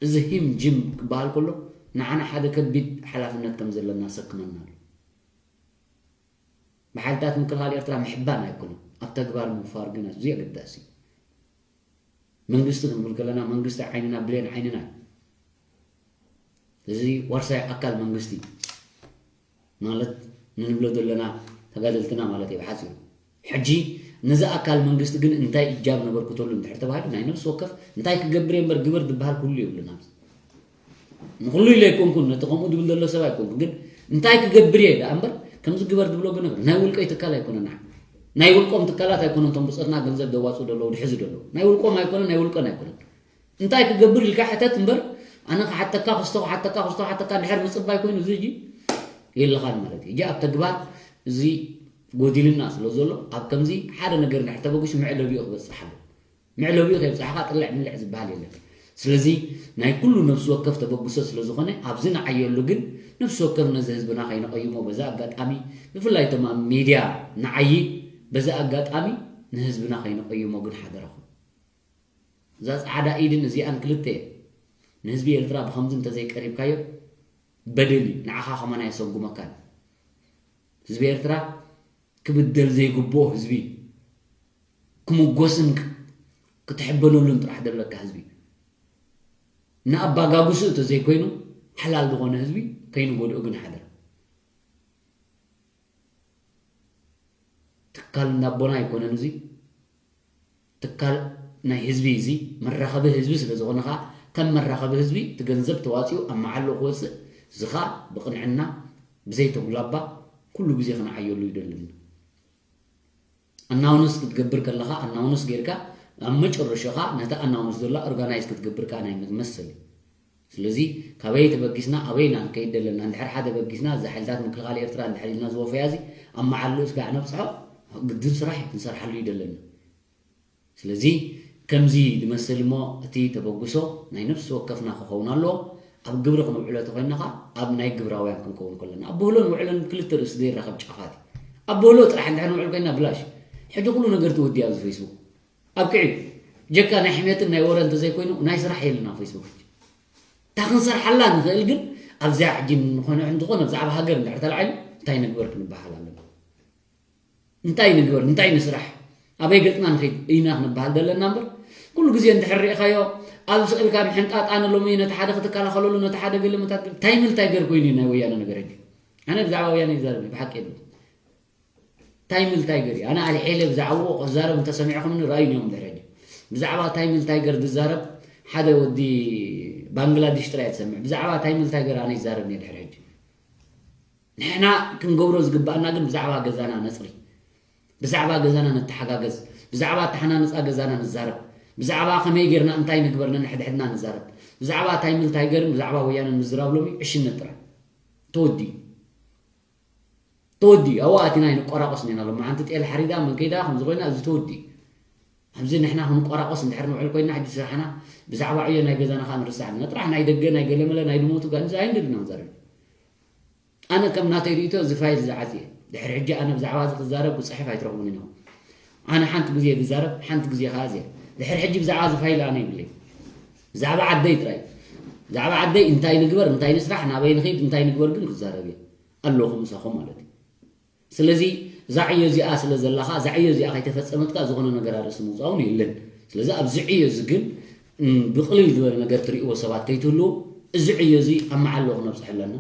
እዚ ሂም ጂም ክበሃል ከሎ ንዓና ሓደ ከቢድ ሓላፍነት ከም ዘለና ሰክመና ኣሎ። ብሓይልታት ምክልኻል ኤርትራ ምሕባን ኣይኮነን፣ ኣብ ተግባር ምውፋር ግን ኣዝዩ ኣገዳሲ እዩ። መንግስቲ ክንብል ከለና መንግስቲ ዓይንና ብሌን ዓይንና እዩ። እዚ ዋርሳይ ኣካል መንግስቲ ማለት ንንብሎ ዘለና ተጋደልትና ማለት እዩ ብሓፂሩ። ሕጂ ነዚ ኣካል መንግስቲ ግን እንታይ እጃም ነበርክተሉ እንድሕር ተባሂሉ ናይ ነፍሲ ወከፍ እንታይ ክገብር እየ እምበር ግበር ዝበሃል ኩሉ የብሉን። ኣብዚ ንኹሉ ኢለ ኣይኮንኩን፣ ነቲ ከምኡ ዝብል ዘሎ ሰብ ኣይኮንኩን፣ ግን እንታይ ክገብር እየ ደኣ እምበር ከምዚ ግበር ዝብሎ ግን ናይ ውልቀይ ትካል ኣይኮነን። ናይ ውልቆም ትካላት ኣይኮነን እቶም ብፆትና ገንዘብ ዘዋፅኡ ዘለዉ ድሕዚ ዘለዉ ናይ ውልቆም ኣይኮነን፣ ናይ ውልቀን ኣይኮነን። እንታይ ክገብር ኢልካ ሕተት እምበር ኣነ ክሓተካ ክስቶ ክሓተካ ክስቶ ክሓተካ እንድሕር ምፅባይ ኮይኑ እዚ ሕጂ የለኻን ማለት እዩ። ሕጂ ኣብ ተግባር እዚ ጎዲልና ስለ ዘሎ ኣብ ከምዚ ሓደ ነገር እንድሕር ተበጊሱ መዕለቢኡ ክበፅሕ ኣለዎ። መዕለቢኡ ከይብፃሕካ ጥልዕ ምልዕ ዝበሃል የለን። ስለዚ ናይ ኩሉ ነፍሲ ወከፍ ተበግሶ ስለ ዝኾነ ኣብዚ ንዓየሉ ግን ነፍሲ ወከፍ ነዚ ህዝብና ከይንቐይሞ በዚ ኣጋጣሚ ብፍላይ እቶም ኣብ ሚድያ ንዓዪ በዚ ኣጋጣሚ ንህዝብና ከይንቐይሞ ግን ሓደራኹም። እዛ ጻዕዳ ኢድን እዚኣን ክልተ ንህዝቢ ኤርትራ ብኸምዚ እንተዘይቀሪብካዮ በደል እዩ። ንዓኻ ከማን ኣየሰጉመካን። ህዝቢ ኤርትራ ክብደል ዘይግብኦ ህዝቢ እዩ። ክምጎስን ክ- ክትሕበነሉን ጥራሕ ዘለካ ህዝቢ እዩ። ንኣባጋጉስኡ እንተዘይኮይኑ ሓላል ዝኾነ ህዝቢ ከይንጎድኦ ግን ሓደራ። ትካል እንዳቦና ኣይኮነን እዚ ትካል ናይ ህዝቢ እዚ መራኸቢ ህዝቢ ስለ ዝኾነ ከዓ ከም መራኸቢ ህዝቢ እቲ ገንዘብ ተዋፂኡ ኣብ መዓልኡ ክወፅእ እዚ ከዓ ብቕንዕና ብዘይተጉላባ ኩሉ ግዜ ክንዓየሉ ይደልን። ኣናውንስ ክትገብር ከለኻ ኣናውንስ ጌርካ ኣብ መጨረሻኻ ነቲ ኣናውንስ ዘላ ኦርጋናይዝ ክትገብር ከዓ ናይ መሰል እዩ። ስለዚ ካበይ ተበጊስና ኣበይ ኢና ንከይድ ዘለና እንድሕር ሓደ በጊስና እዚ ሓይልታት ምክልኻል ኤርትራ እንድሕር ኢልና ዝወፈያ እዚ ኣብ መዓልኡ እስካዕ ነብፅሖ ግድን ስራሕ እዩ ክንሰርሓሉ እዩ ዘለና። ስለዚ ከምዚ ዝመስል እሞ እቲ ተበግሶ ናይ ነፍሲ ወከፍና ክኸውን ኣለዎ። ኣብ ግብሪ ክንውዕሎ ተኮይንና ከዓ ኣብ ናይ ግብራውያን ክንከውን ከለና ኣብ ብህሎን ውዕሎን ክልተ ርእሲ ዘይራኸብ ጫፋት እዩ። ኣብ ብህሎ ጥራሕ እንድሕር ንውዕል ኮይና ብላሽ ሕጂ ኩሉ ነገር ተወዲያ ኣብዚ ፌስቡክ ኣብ ክዒ ጀካ ናይ ሕሜትን ናይ ወረ እንተዘይኮይኑ ናይ ስራሕ የልና ፌስቡክ ሕጂ እታ ክንሰርሓላ ንኽእል ግን ኣብዚኣ ሕጂ ንኾነ እንተኾነ ብዛዕባ ሃገር እንድሕር ተላዒሉ እንታይ ንግበር ክንበሃል ኣለና እንታይ ንግበር እንታይ ንስራሕ ኣበይ ገፅና ንኸይድ ኢና ክንበሃል ዘለና እምበር ኩሉ ግዜ እንድሕር ሪእኻዮ ኣብ ስእልካ ምሕንጣጣን ሎሚ ነቲ ሓደ ክትከላኸለሉ ነቲ ሓደ ገለ መታት ታይምል ታይገር ኮይኑ እዩ ናይ ወያነ ነገር ሕጂ ኣነ ብዛዕባ ወያነ ይዛረብ ብሓቂ የለ ታይምል ታይገር እዩ ኣነ ኣልዒለ ብዛዕባኡ ክዛረብ እንተሰሚዕኹምኒ ረኣዩኒ እዮም ድሕሪ ሕጂ ብዛዕባ ታይምል ታይገር ዝዛረብ ሓደ ወዲ ባንግላድሽ ጥራይ ትሰምዕ ብዛዕባ ታይምል ታይገር ኣነ ይዛረብ እየ ድሕሪ ሕጂ ንሕና ክንገብሮ ዝግባኣና ግን ብዛዕባ ገዛና ነፅሪ ብዛዕባ ገዛና ንተሓጋገዝ፣ ብዛዕባ ኣተሓናንጻ ገዛና ንዛረብ፣ ብዛዕባ ከመይ ጌርና እንታይ ንግበር ነንሕድሕድና ንዛረብ፣ ብዛዕባ ታይምን ታይገርን ብዛዕባ ወያነ ንዝራብ ሎሚ ዕሽነት ጥራሕ። ተወዲ ተወዲ ኣብኡ ኣቲና ይንቆራቆስ ኔና። ሎሚ ሓንቲ ጤል ሓሪዳ መን ከይዳ ከምዚ ኮይና እዚ ተወዲ ኣብዚ ንሕና ክንቆራቆስ እንድሕር ንውዕል ኮይና ሕጂ ስራሕና ብዛዕባ ዕዮ ናይ ገዛና ከዓ ንርሳዕ ኣለና። ጥራሕ ናይ ደገ ናይ ገለመለ ናይ ድሞቱ ጋንዚ ኣይንደልና ንዛረብ። ኣነ ከም ናተይ ርእይቶ እዚ ፋይል ዝዓጽየ ድሕሪ ሕጂ ኣነ ብዛዕባ እዚ ክዛረብ ክጽሕፍ ኣይትረኽቡን ኢኹም። ኣነ ሓንቲ ግዜ ዝዛረብ ሓንቲ ግዜ ከዓ እዚኣ ድሕሪ ሕጂ ብዛዕባ እዚ ፋይል ኣነ ይብለይ። ብዛዕባ ዓደይ ጥራይ ብዛዕባ ዓደይ እንታይ ንግበር እንታይ ንስራሕ ናበይ ንኸይድ እንታይ ንግበር ግን ክዛረብ እየ ኣለኹ ምሳኹም ማለት እዩ። ስለዚ እዛ ዕዮ እዚኣ ስለ ዘላኻ እዛ ዕዮ እዚኣ ከይተፈጸመትካ ዝኾነ ነገር ኣርእሲ ምውፃውን የለን። ስለዚ ኣብዚ ዕዮ እዚ ግን ብቕልል ዝበለ ነገር ትርእይዎ ሰባት ከይትህልዉ እዚ ዕዮ እዚ ኣብ መዓልቦ ክነብፅሕ ኣለና።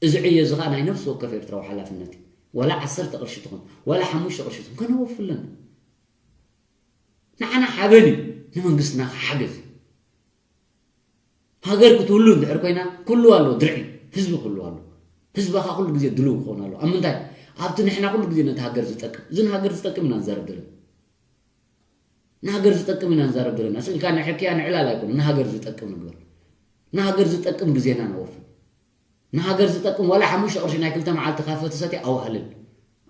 እዚ ዕዮ እዚ ከዓ ናይ ነፍሲ ወከፍ ኤርትራዊ ሓላፍነት እዩ። ዋላ ዓሰርተ ቅርሺ ትኹን ዋላ ሓሙሽተ ቅርሺ ትኹን ከነወፍለን ንዓና ሓበን እዩ። ንመንግስትና ሓገዝ እዩ። ሃገር ክትህሉ እንድሕር ኮይና ኩሉ ኣሎ ድርዒ ህዝቢ ኩሉ ኣሎ። ህዝብኻ ኩሉ ግዜ ድልው ክኾን ኣሎ ኣብ ምንታይ ኣብቲ ንሕና ኩሉ ግዜ ነቲ ሃገር ዝጠቅም እዚ ንሃገር ዝጠቅም ኢና ንዛረብ ዘለና ንሃገር ዝጠቅም ኢና ንዛረብ ዘለና ስእልካ ንሕክያ ንዕላል ኣይኮነ ንሃገር ዝጠቅም ንግበር ንሃገር ዝጠቅም ግዜና ነወፍር ንሃገር ዝጠቅም ዋላ ሓሙሽተ ቅርሺ ናይ ክልተ መዓልቲ ካፈ ትሰትያ ኣውሃልን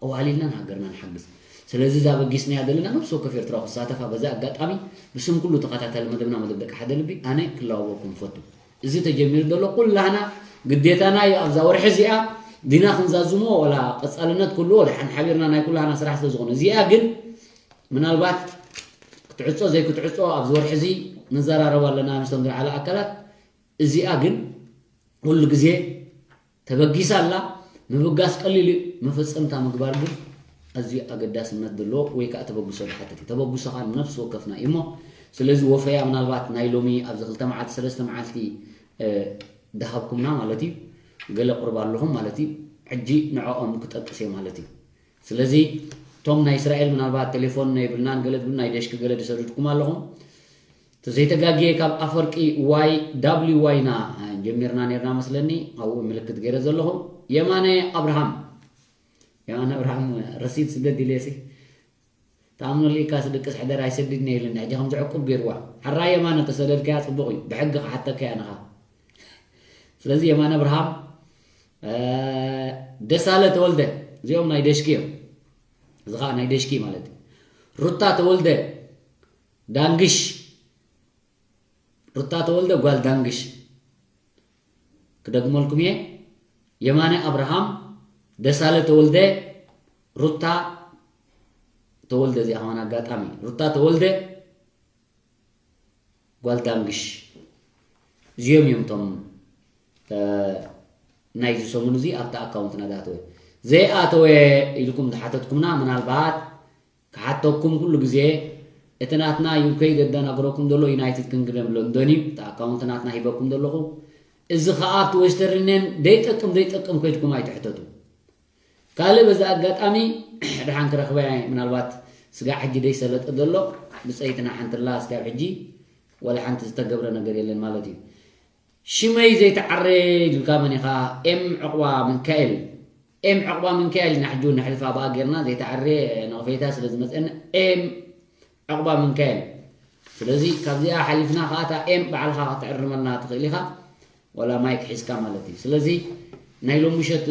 ኣዋሊልና ንሃገርና ንሓግዝ። ስለዚ እዛ በጊስናያ ዘለና ነብሲ ወከፍ ኤርትራዊ ክሳተፋ በዚ ኣጋጣሚ ብስም ኩሉ ተኸታታሊ መደብና መደብ ደቂ ሓደ ልቢ ኣነ ክላወወኩም እፈቱ። እዚ ተጀሚሩ ዘሎ ኩላህና ግዴታና እዩ። ኣብዛ ወርሒ እዚኣ ዲና ክንዛዝሞ ዋላ ቀጻልነት ክህልዎ ድሓን ሓቢርና ናይ ኩላህና ስራሕ ስለ ዝኾነ እዚኣ ግን ምናልባት ክትዕጾ ዘይክትዕጾ ኣብዚ ወርሒ እዚ ንዘራረብ ኣለና ምስቶም ዝለዓለ ኣካላት እዚኣ ግን ኩሉ ግዜ ተበጊሳ ኣላ። ምብጋስ ቀሊል እዩ፣ መፈጸምታ ምግባር ግን ኣዝዩ ኣገዳስነት ዘለዎ ወይ ከዓ ተበግሶ ዝሓትት እዩ። ተበግሶ ከዓ ነፍሲ ወከፍና እዩ እሞ ስለዚ ወፈያ ምናልባት ናይ ሎሚ ኣብዚ ክልተ መዓልቲ ሰለስተ መዓልቲ ዝሃብኩምና ማለት እዩ ገለ ቅርብ ኣለኹም ማለት እዩ። ሕጂ ንዕኦም ክጠቅስ እየ ማለት እዩ። ስለዚ እቶም ናይ እስራኤል ምናልባት ቴሌፎን ናይ ብልናን ገለ ትብል ናይ ደሽኪ ገለ ድሰዱድኩም ኣለኹም ተዘይተጋግየ ካብ ኣፈርቂ ዋይ ዳብሊው ዋይና ጀሚርና ነርና መስለኒ ኣብኡ ምልክት ገይረ ዘለኹ የማነ ኣብርሃም የማነ ኣብርሃም ረሲድ ስደድ ኢለሲ ተኣምኖ ልኢካ ስድቅስ ሕደር ኣይሰድድን የለን ሕጂ ከም ዘዕቁብ ገይርዋ ሓራ የማነ ተሰደድካያ ፅቡቅ እዩ ብሕጊ ክሓተካ እያ ንኻ ስለዚ የማነ ኣብርሃም ደሳለ ተወልደ እዚኦም ናይ ደሽኪ እዮም እዚ ከዓ ናይ ደሽኪ ማለት እዩ ሩታ ተወልደ ዳንግሽ ሩታ ተወልደ ጓል ዳንግሽ ክደግመልኩም እየ የማነ ኣብርሃም ደሳለ ተወልደ ሩታ ተወልደ እዚኣ ከማን ኣጋጣሚ ሩታ ተወልደ ጓል ዳንግሽ እዚኦም እዮም እቶም ናይዚ ሰሙን እዚ ኣብቲ ኣካውንትና ዝኣተወ ዘይኣተወ ኢልኩም ዝሓተትኩምና ምናልባት ክሓተኩም ኩሉ ግዜ እቲ ናትና ዩኬ ዘደናግረኩም ዘሎ ዩናይትድ ክንግደም ሎንዶን እዩ እቲ ኣካውንት ናትና ሂበኩም ዘለኹ እዚ ከዓ ኣብቲ ዌስተርን ዩኒየን ደይጠቅም ደይጠቅም ከይድኩም ኣይትሕተቱ ካልእ በዚ ኣጋጣሚ ድሓን ክረኽበ ምናልባት ስጋዕ ሕጂ ደይሰለጠ ዘሎ ብፀይትና ሓንትላ ስጋብ ሕጂ ወላ ሓንቲ ዝተገብረ ነገር የለን ማለት እዩ ሽመይ ዘይተዓረ ኢልካ መን ኢኻ ኤም ዕቑባ ምንካኤል ኤም ዕቑባ ምንካኤል ኢና ሕጂ እውን ነሕልፋ ብኣ ጌርና ዘይተዓረ ነቕፌታ ስለ ዝመፀና ኤም ዕቑባ ምንካኤል ስለዚ ካብዚኣ ሓሊፍና ከዓ እታ ኤም ባዕልኻ ክትዕርመልና ትኽእል ኢኻ ዋላ ማይክ ሒዝካ ማለት እዩ ስለዚ ናይ ሎሚ ምሸት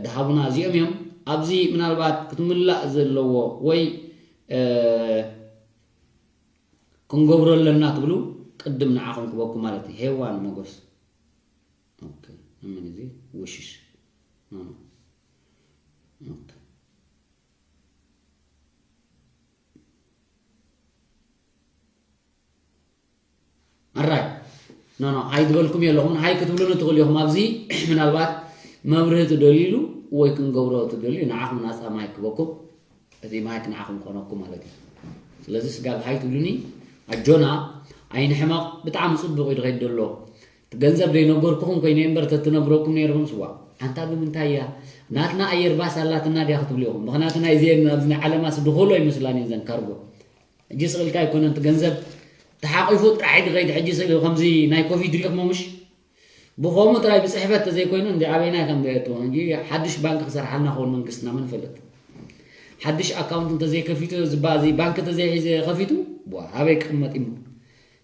ዝሃቡና እዚኦም እዮም ኣብዚ ምናልባት ክትምላእ ዘለዎ ወይ ክንገብሮ ኣለና ትብሉ ቅድም ንዓኹም ክበኩም ማለት እዩ ሄዋን ሞጎስ ኦኬ ምን እዚ ውሽሽ ኖ ኖ ኦኬ ኣራይ ኖ ኖ ሃይ ዝበልኩም የለኹም ሃይ ክትብሉኒ ትኽእሉ ኢኹም ኣብዚ ምናልባት መብርሂ ትደልዩሉ ወይ ክንገብሮ ትደልዩ ንዓኹም ናፃ ማይ ክበኩም እቲ ማይክ ንዓኹም ክኾነኩም ማለት እዩ ስለዚ ስጋብ ሃይ ትብሉኒ ኣጆና ኣይንሕመቕ ብጣዕሚ ፅቡቅ እዩ ድኸይድ ዘሎ እቲ ገንዘብ ዘይነገርኩኹም ኮይነ እምበር ተትነግረኩም ነይርኹም ስዋ ኣንታ ብምንታይ እያ ናትና ኣየር ባስ ኣላትና ድያ ክትብሉ ኢኹም ምኽንያቱ ናይዚአን ኣብዚ ናይ ዓለማስ ድኾሎ ይመስላን እየን ዘን ካርጎ ሕጂ ስቕልካ ኣይኮነን እቲ ገንዘብ ተሓቂፉ ጥራሕ ድኸይድ ሕጂ ስእሊ ከምዚ ናይ ኮቪድ ሪኢኹሞ ምሽ ብኸምኡ ጥራይ ብፅሕፈት ተዘይኮይኑ እንዲ ኣበይና ከም ዘየእትዎ እንጂ ሓድሽ ባንክ ክሰርሓልና ክኸውን መንግስትና መን ይፈልጥ ሓድሽ ኣካውንት እንተዘይከፊቱ፣ ዝባ-፣ እዚ ባንክ እንተዘይሒዘ ከፊቱ፣ ዋ፣ ኣበይ ክቕመጥ እዩ?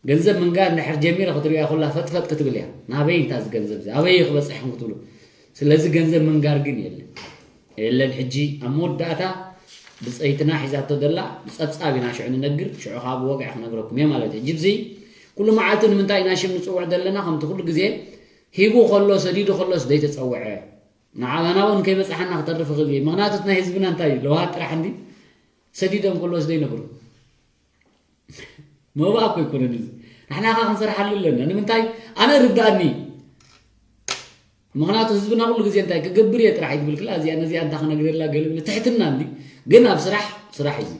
ገንዘብ ምንጋር እንድሕር ጀሚረ ክትሪኦ ኩላ ፈጥፈጥ ክትብል እያ። ናበይ እንታ እዚ ገንዘብ እዚ? ኣበይ ክበጽሕ ክትብሉ? ስለዚ ገንዘብ ምንጋር ግን የለን። የለን። ሕጂ ኣብ መወዳእታ ብጸይትና ሒዛቶ ዘላ ብጸብጻብ ኢና ሽዑ ንነግር፣ ሽዑ ከዓ ብወግዒ ክነግረኩም እየ ማለት እዩ። ሕጂ ብዚ ኩሉ መዓልቲ ንምንታይ ኢና ሽም ንጽውዕ ዘለና? ከምቲ ኩሉ ግዜ ሂቡ ከሎ፣ ሰዲዱ ከሎስ ዘይተጸውዐ? ንዓባና እውን ከይበጽሓና ክተርፍ ይኽእል እዩ። ምኽንያቱ እቲ ናይ ህዝብና እንታይ እዩ? ለውሃት ጥራሕ እንዲ ሰዲዶም ከሎስ ዘይነግሩ? መባእ እኮ ኣይኮነን እዚ። ንሕና ኸ ክንሰርሓሉ ኣለና። ንምንታይ? ኣነ ርድኣኒ። ምኽንያቱ ህዝብና ኩሉ ግዜ እንታይ ክገብር እየ ጥራሕ እዩ ዝብል ክላ፣ እዚኣ ነዚኣ እንታይ ክነግረላ ገለ ብለ ትሕትና እንዲ። ግን ኣብ ስራሕ፣ ስራሕ እዩ።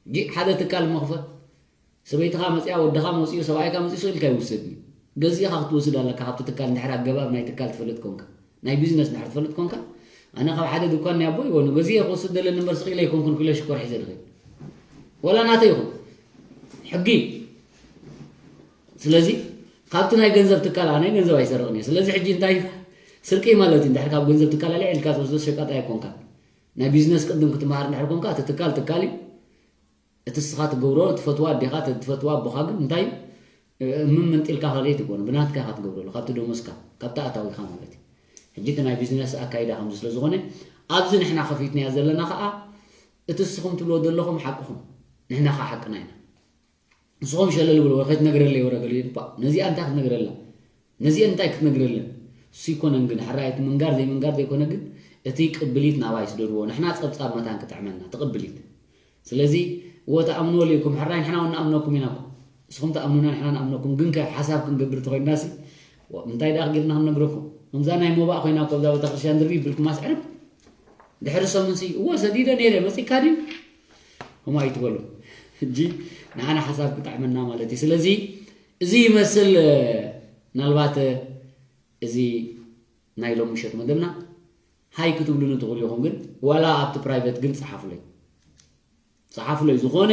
ጂ-፣ ሓደ ትካል መኽፈት፣ ሰበይትኻ መጺኣ፣ ወድኻ መጺኡ፣ ሰብኣይካ መጺኡ ስቕ ኢልካ ይውሰድ እዩ። ገዚእኻ ክትወስድ ኣለካ ካብቲ ትካል፣ እንድሕር ኣገባብ ናይ ትካል ትፈልጥ ኮንካ፣ ናይ ቢዝነስ እንድሕር ትፈልጥ ኮንካ። ኣነ ካብ ሓደ ድኳን ናይ ኣቦይ ወኑ ገዚኤ ክወስድ ደለኒ እምበር ስቕ ኢለ ኣይኮንኩን ኪሎ ሽኮር ሒዘ ድኸይድ። ወላ ናተይ ይኹን ሕጊ። ስለዚ ካብቲ ናይ ገንዘብ ትካል ኣነ ገንዘብ ኣይሰርቕን እየ። ስለዚ ሕጂ እንታይ ስርቂ ማለት እዩ? እንድሕር ካብ ገንዘብ ትካል ኣልዒልካ ትወስዶ ሸቃጣይ ኣይኮንካን። ናይ ቢዝነስ ቅድም ክትመሃር እንድሕር ኮንካ፣ እቲ ትካል ትካል እዩ። እቲ ንስኻ ትገብሮ፣ ትፈትዋ ኣዴኻ፣ ት-፣ ትፈትዋ ኣቦኻ ግን እንታይ እዩ? እ-፣ እምም መንጢልካ ካልእ ትኮነ፣ ብናትካ ኢኻ ትገብረሉ፣ ካብቲ ደሞዝካ፣ ካብቲ ኣታዊኻ ማለት እዩ። ሕጂ እቲ ናይ ቢዝነስ ኣካይዳ ከምዚ ስለ ዝኾነ፣ ኣብዚ ንሕና ከፊትናያ ዘለና ኸኣ፣ እቲ ንስኹም ትብልዎ ዘለኹም ሓቅኹም፣ ንሕና ኸኣ ሓቅና ኢና። ንስኹም ሸለል ብሎ፣ ወይ ከይትነግረለይ ወረ ገለ ይባእ። ነዚኣ እንታይ ክትነግረላ? ነዚአ እንታይ ክትነግረለን? እሱ ይኮነን ግን፣ ሕራይ እቲ ምንጋር ዘይምንጋር ዘይኮነ ግን፣ እቲ ቅብሊት ናባይ ስደድዎ። ንሕና ጸብጻብ መታን ክጥዕመና፣ እቲ ቅብሊት። ስለዚ፣ እወ ተኣምንዎ ኢልኩም፣ ሕራይ ንሕና እውን ንኣምነኩም ኢና እኮ። ንስኹም ተኣምኑና፣ ንሕና ንኣምነኩም። ግን ከ ሓሳብ ክንገብር ተኾይንናሲ፣ ዋ፣ እንታይ ደኣ ጌርና ክንነግረኩም? ከምዛ ናይ ሞባእ ኮይና እኮ፣ ኣብዛ ቤተክርስትያን ድርቢ ይብልኩም ኣስዕርብ። ድሕሪ ሰሙንሲ፣ እወ ሰዲደ ነይረ፣ መጺካ ድዩ? ከምኡ ኣይትበሉ። ሕጂ ንዓና ሓሳብ ክጥዕመና ማለት እዩ። ስለዚ፣ እዚ ይመስል፣ እ፣ ምናልባት፣ እ፣ እዚ ናይ ሎሚ ምሸት መደብና ሃይ ክትብሉኒ ትኽእሉ ኢኹም፣ ግን ዋላ ኣብቲ ፕራይቬት ግን ጸሓፉለይ። ጸሓፉለይ። ዝኾነ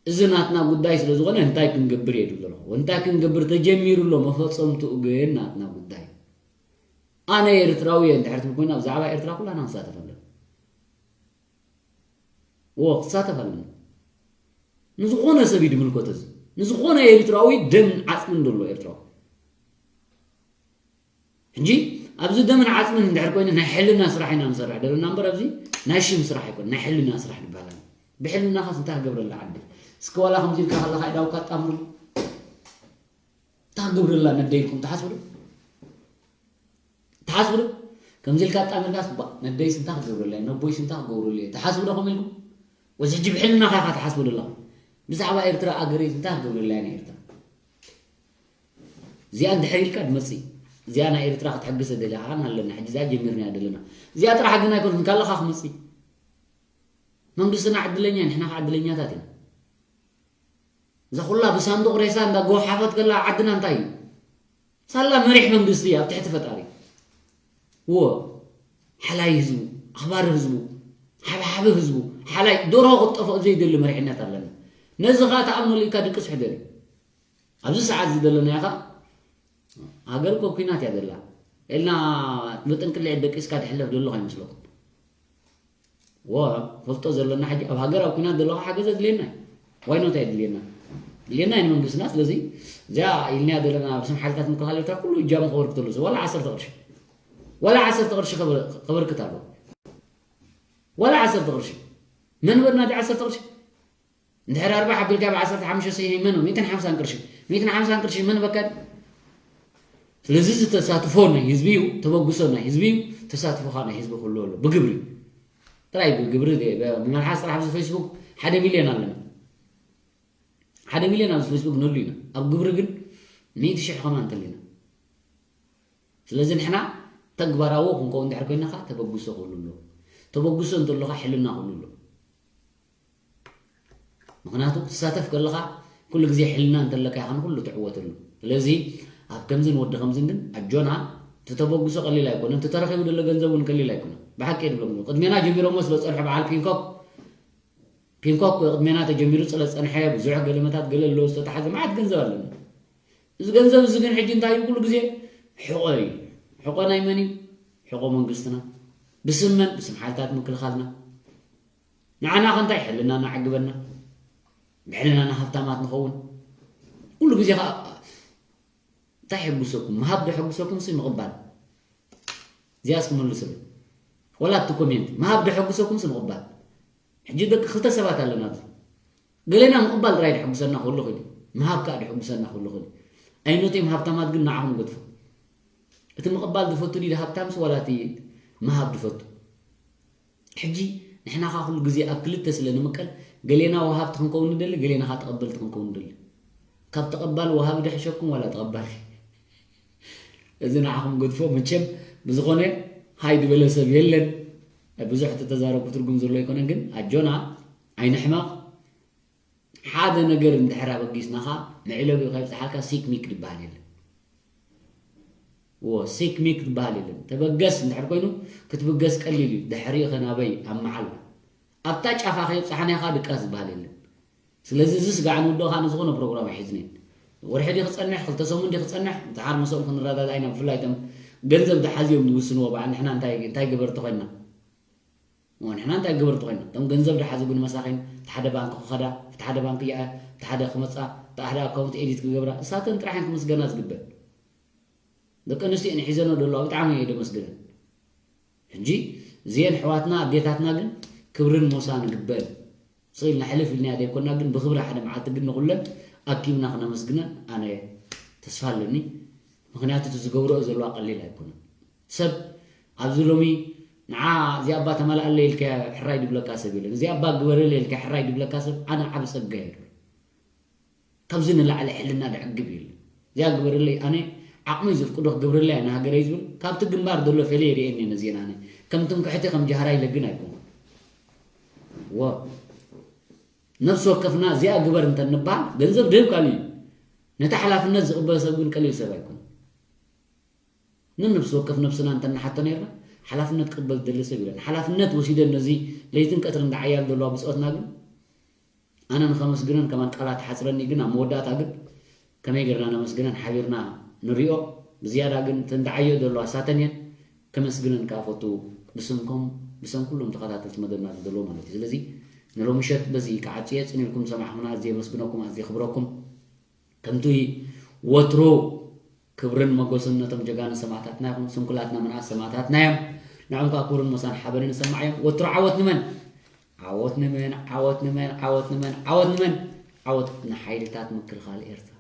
እዚ ናትና ጉዳይ ስለ ዝኾነ እንታይ ክንገብር እየ ዝብል ዘለኹ። እንታይ ክንገብር ተጀሚሩ ኣሎ፣ መፈጸምትኡ ግን ናትና ጉዳይ። ኣነ ኤርትራዊ እየ እንድሕር ትብል ኮይና፣ ብዛዕባ ኤርትራ ኩላና ክንሳተፍ ኣለና። እዎ፣ ክሳተፍ ኣለና። ንዝኾነ ሰብ እዩ ዝምልከቶ እዚ። ንዝኾነ ኤርትራዊ ደም ዓጽምን ዘሎ ኤርትራዊ። ሕጂ ኣብዚ ደምን ዓጽምን እንድሕር ኮይኑ ናይ ሕልና ስራሕ ኢና ንሰርሕ ዘለና እምበር ኣብዚ ናይ ሽም ስራሕ ኣይኮነ፣ ናይ ሕልና ስራሕ ዝበሃል ኣሎ። ብሕልናኻስ እንታይ ክገብረላ ዓዲ? እስከ ዋላ ከምዚ ኢልካ ከለኻ ኢዳውካ ኣጣምሩ። እንታይ ክገብረላ ነደይ ኢልኩም ትሓስቡ ዶ? ትሓስቡ ዶ? ከምዚ ኢልካ ኣጣሚርካስ፣ ባ፣ ነደይስ እንታይ ክገብረላ እየ? ነቦይስ እንታይ ክገብሩሉ እየ? ትሓስቡ ዶ ከምኡ ኢልኩም? ወይስ ሕጂ ብሕልናኻ ኢኻ ትሓስቡ ዘለኻ? ብዛዕባ ኤርትራ ኣገረይ እንታይ ክገብረላ እየ ንኤርትራ? እዚኣ እንድሕር ኢልካ ትመጽእ። እዚኣ ናይ ኤርትራ ክትሕግዝ ተደሊኻ ከኣ ኣለና። ሕጂ እዚኣ ጀሚርናያ ዘለና። እዚኣ ጥራሕ ግን ኣይኮነትን፣ ካለኻ ክመጽእ። መንግስትና ዕድለኛ እዩ፣ ንሕና ከኣ ዕድለኛታት ኢና። እዛ ኩላ ብሳንዱቕ ሬሳ እንዳ ጎሓፈት ከላ ዓድና እንታይ እዩ? ሳላ መሪሕ መንግስቲ ኣብ ትሕቲ ፈጣሪ። እዎ፣ ሓላይ ህዝቡ፣ ኣኽባሪ ህዝቡ፣ ሓብሓቢ ህዝቡ፣ ሓላይ ደርሆ ክትጠፍኦ ዘይደሊ መሪሕነት ኣለና። ነዚ ኸኣ ተኣምነሉ ኢልካ ድቅስ ሕደር እዩ። ኣብዚ ሰዓት እዚ ዘለናዮ ኸኣ ሃገር እኮ ኲናት እያ ዘላ። ኢልና ብጥንቅልዒ ደቂስካ ትሕለፍ ዘሎ ከይመስለኩም። እዎ፣ ፈልጦ ዘለና ሕጂ ኣብ ሃገር ኣብ ኲናት ዘለኹ ሓገዝ ኣድልየና እዩ። ዋይ ኖት ኣየድልየና? ኣድልየና እዩ ንመንግስትና። ስለዚ እዚኣ ኢልናያ ዘለና ኣብ ስም ሓይልታት ምክልኻል ኤርትራ ኩሉ እጃሙ ከበርክተሉ፣ ዋላ ዓሰርተ ቅርሺ፣ ዋላ ዓሰርተ ቅርሺ ከበ-፣ ከበርክት ኣለዎ። ዋላ ዓሰርተ ቅርሺ። መንበርና ድዩ ዓሰርተ ቅርሺ? እንድሕር ኣርባዓ ኣቢልካ ብ ዓሰርተ ሓሙሽተ ስኢኑ መን? ሚእትን ሓምሳን ቅርሺ። ሚእትን ሓምሳን ቅርሺ መን በካ ድዩ? ስለዚ እዚ ተሳትፎ ናይ ህዝቢ እዩ፣ ተበግሶ ናይ ህዝቢ እዩ፣ ተሳትፎኻ ናይ ህዝቢ ክህሉ ኣሎ። ብግብሪ ጥራይ፣ ብግብሪ ደ-፣ ብ-፣ ብመልሓስ ጥራሕ ኣብዚ ፌስቡክ ሓደ ሚልዮን ኣለና። ሓደ ሚልዮን ኣብዚ ፌስቡክ ንህሉ ኢና። ኣብ ግብሪ ግን ሚእቲ ሽሕ ከማን እንተሊና። ስለዚ ንሕና ተግባራዊ ክንከውን እንድሕር ኮይና ኸዓ ተበግሶ ክህሉ ኣለዎ። ተበግሶ እንተሎ ኸዓ ሕልና ክህሉ ኣለዎ። ምኽንያቱ ክትሳተፍ ከለኻ ኩሉ ግዜ ሕልና እንተለካ ኢኻ ንኹሉ ትዕወተሉ። ስለዚ ኣብ ከምዝን ወዲ ከምዝን ግን ኣጆና፣ እቲ ተበግሶ ቀሊል ኣይኮነን፣ እቲ ተረኺቡ ዘሎ ገንዘብ እውን ቀሊል ኣይኮነን። ብሓቂ እየ ዝብለኩም። ቅድሜና ጀሚሮሞ ስለ ዝጸንሑ በዓል ፒንኮክ፣ ፒንኮክ ቅድሜና ተጀሚሩ ስለ ዝጸንሐ ብዙሕ ገለመታት ገለ ኣለዎ ዝተታሕዘ መዓት ገንዘብ ኣለና። እዚ ገንዘብ እዚ ግን ሕጂ እንታይ እዩ? ኩሉ ግዜ ሕቖ እዩ። ሕቖ ናይ መን እዩ? ሕቖ መንግስትና። ብስም መን? ብስም ሓይልታት ምክልኻልና። ንዓና ከ እንታይ ሕልናና ዓግበና? ብሕልናና ሃብታማት ንኸውን? ኩሉ ግዜ ከኣ እንታይ ሕጉሰኩም? ምሃብ ዶ ሕጉሰኩም ሲ ምቕባል? እዚኣስ ክመልስሉ። ወላ እቲ ኮሜንት ምሃብ ዶ ሕጉሰኩም ሲ ምቕባል? ሕጂ ደቂ ክልተ ሰባት ኣለና ኣብዚ። ገሌና ምቕባል ጥራይ ድሕጉሰና ክህሉ ኽእል እዩ። ምሃብ ከኣ ድሕጉሰና ክህሉ ኽእል እዩ። ኣይኖትዮም ሃብታማት ግን ንዓኹም ገድፉ። እቲ ምቕባል ዝፈቱ ድዩ ሃብታምስ ዋላ እቲ ምሃብ ዝፈቱ? ሕጂ ንሕና ኸኣ ኩሉ ግዜ ኣብ ክልተ ስለ ንምቀል፣ ገሌና ወሃብቲ ክንከውን ንደሊ፣ ገሌና ኸኣ ተቐበልቲ ክንከውን ንደሊ። ካብ ተቐባሊ ወሃቢ ድሕሸኩም ዋላ ተቐባሊ? እዚ ንዓኹም ገድፎ። መቸም ብዝኾነ ሃይ ዝበለ ሰብ የለን። ብዙሕ ተተዛረብኩ ትርጉም ዘሎ ኣይኮነን፣ ግን ኣጆና ኣይንሕመቕ። ሓደ ነገር እንድሕር ኣበጊስና ኸኣ መዕለቢኡ ከይብጽሓልካ ሲክ ሚክ ዝበሃል የለን። ዎ፣ ሲክ ሚክ ዝበሃል የለን። ተበገስ እንድሕር ኮይኑ ክትብገስ ቀሊል እዩ። ድሕሪኡ ኸ ናበይ? ኣብ መዓላ። ኣብታ ጫፋ ከይብጽሓና ኢኻ ድቃስ ዝበሃል የለን። ስለዚ እዚ ስጋዕ ንውድኦ ኸኣ ንዝኾነ ፕሮግራም ኣይሕዝን እየ። ወርሒ ድዩ ክጸንሕ፣ ክልተ ሰሙን ድዩ ክጸንሕ፣ ድሓር ምስኦም ክንረዳዳእ ኢና። ብፍላይ እቶም ገንዘብ ድሓዙ እዮም ዝውስንዎ በዓል ንሕና እንታይ፣ እንታይ ገበርቲ ኮይንና? እሞ ንሕና እንታይ ገበርቲ ኮይና? እቶም ገንዘብ ድሓዙ ግን መሳኺን፣ እቲ ሓደ ባንክ ክኸዳ፣ እቲ ሓደ ባንክ ይኣ፣ እቲ ሓደ ክመጻ፣ እቲ ሓደ ኣካውንት ኤዲት ክገብራ፣ እሳተን ጥራሕ እየን ክምስገና ዝግበን። ደቂ ኣንስትዮ እየን ሒዘንኦ ዘለዋ፣ ብጣዕሚ እየ ደመስግነን። ሕጂ እዚአን ኣሕዋትና ኣዴታትና ግን ክብርን ሞሳን ይግበአን። ስቕ ኢልና ሕልፍ ኢልናዮ ዘይኮንና ግን ብኽብሪ ሓደ መዓልቲ ግን ንኹለን ኣኪብና ክነመስግነን ኣነ ተስፋ ኣለኒ። ምኽንያቱ እቲ ዝገብርኦ ዘለዋ ቀሊል ኣይኮነን። ሰብ ኣብዚ ሎሚ ንዓ እዚኣ እባ ተመልኣለይ ኢልካያ ሕራይ ድብለካ ሰብ የለን። እዚኣ እባ ግበረለይ ኢልካያ ሕራይ ድብለካ ሰብ ኣነ ዓቢ ጸጋ እየ ድብል። ካብዚ ንላዕሊ ሕልና ደዕግብ የለን። እዚኣ ግበረለይ ኣነ ዓቕመይ ዘፍቅዶ ክገብረለይ እየ ንሃገረይ ዝብል ካብቲ ግንባር ዘሎ ፈልየ ይርእየኒ እየ ነዚአን ኣነ ከም ትምክሕቲ ከም ጃህራ ኢለ ግን ኣይኮንኩን። ወ ነፍሲ ወከፍና እዚኣ ግበር እንተ ንበሃል ገንዘብ ድህብ ካልእ እዩ። ነቲ ሓላፍነት ዝቕበል ሰብ ግን ቀሊል ሰብ ኣይኮነን። ነነፍሲ ወከፍ ነብስና እንተ ንሓቶ ነይርና ሓላፍነት ክቕበል ዝደሊ ሰብ የለን። ሓላፍነት ወሲደን ነዚ ለይትን ቀትርን ዝዓያሉ ዘለዋ ብጾትና ግን ኣነ ንኸመስግነን ከማን ቃላት ሓጽረኒ ግን ኣብ መወዳእታ ግን ከመይ ጌርና ነመስግነን ሓቢርና ንሪኦ። ብዝያዳ ግን እተን ዝዓየኦ ዘለዋ እሳተን እየን። ከመስግነን ከኣ ፈቱ ብስምኩም ብሰም ኩሎም ተኸታተልቲ መደብና ዝደልዎ ማለት እዩ። ስለዚ ንሎሚ ምሸት በዚ ክዓጹ እየ። ጽን ኢልኩም ዝሰማዕኩምና ኣዝየ የመስግነኩም፣ ኣዝየ የኽብረኩም። ከምቲ ወትሩ ክብርን መጎስን ነቶም ጀጋኑ ሰማእታትና ይኹን። ስንኩላት መናእስ ሰማእታትና እዮም። ንዕኦም ከኣ ክብርን ሞሳን ሓበንን ይሰማዓዮም። ወትሩ ዓወት ንመን? ዓወት ንመን? ዓወት ንመን? ዓወት ንመን? ዓወት ንመን? ዓወት ንሓይልታት ምክልኻል ኤርትራ።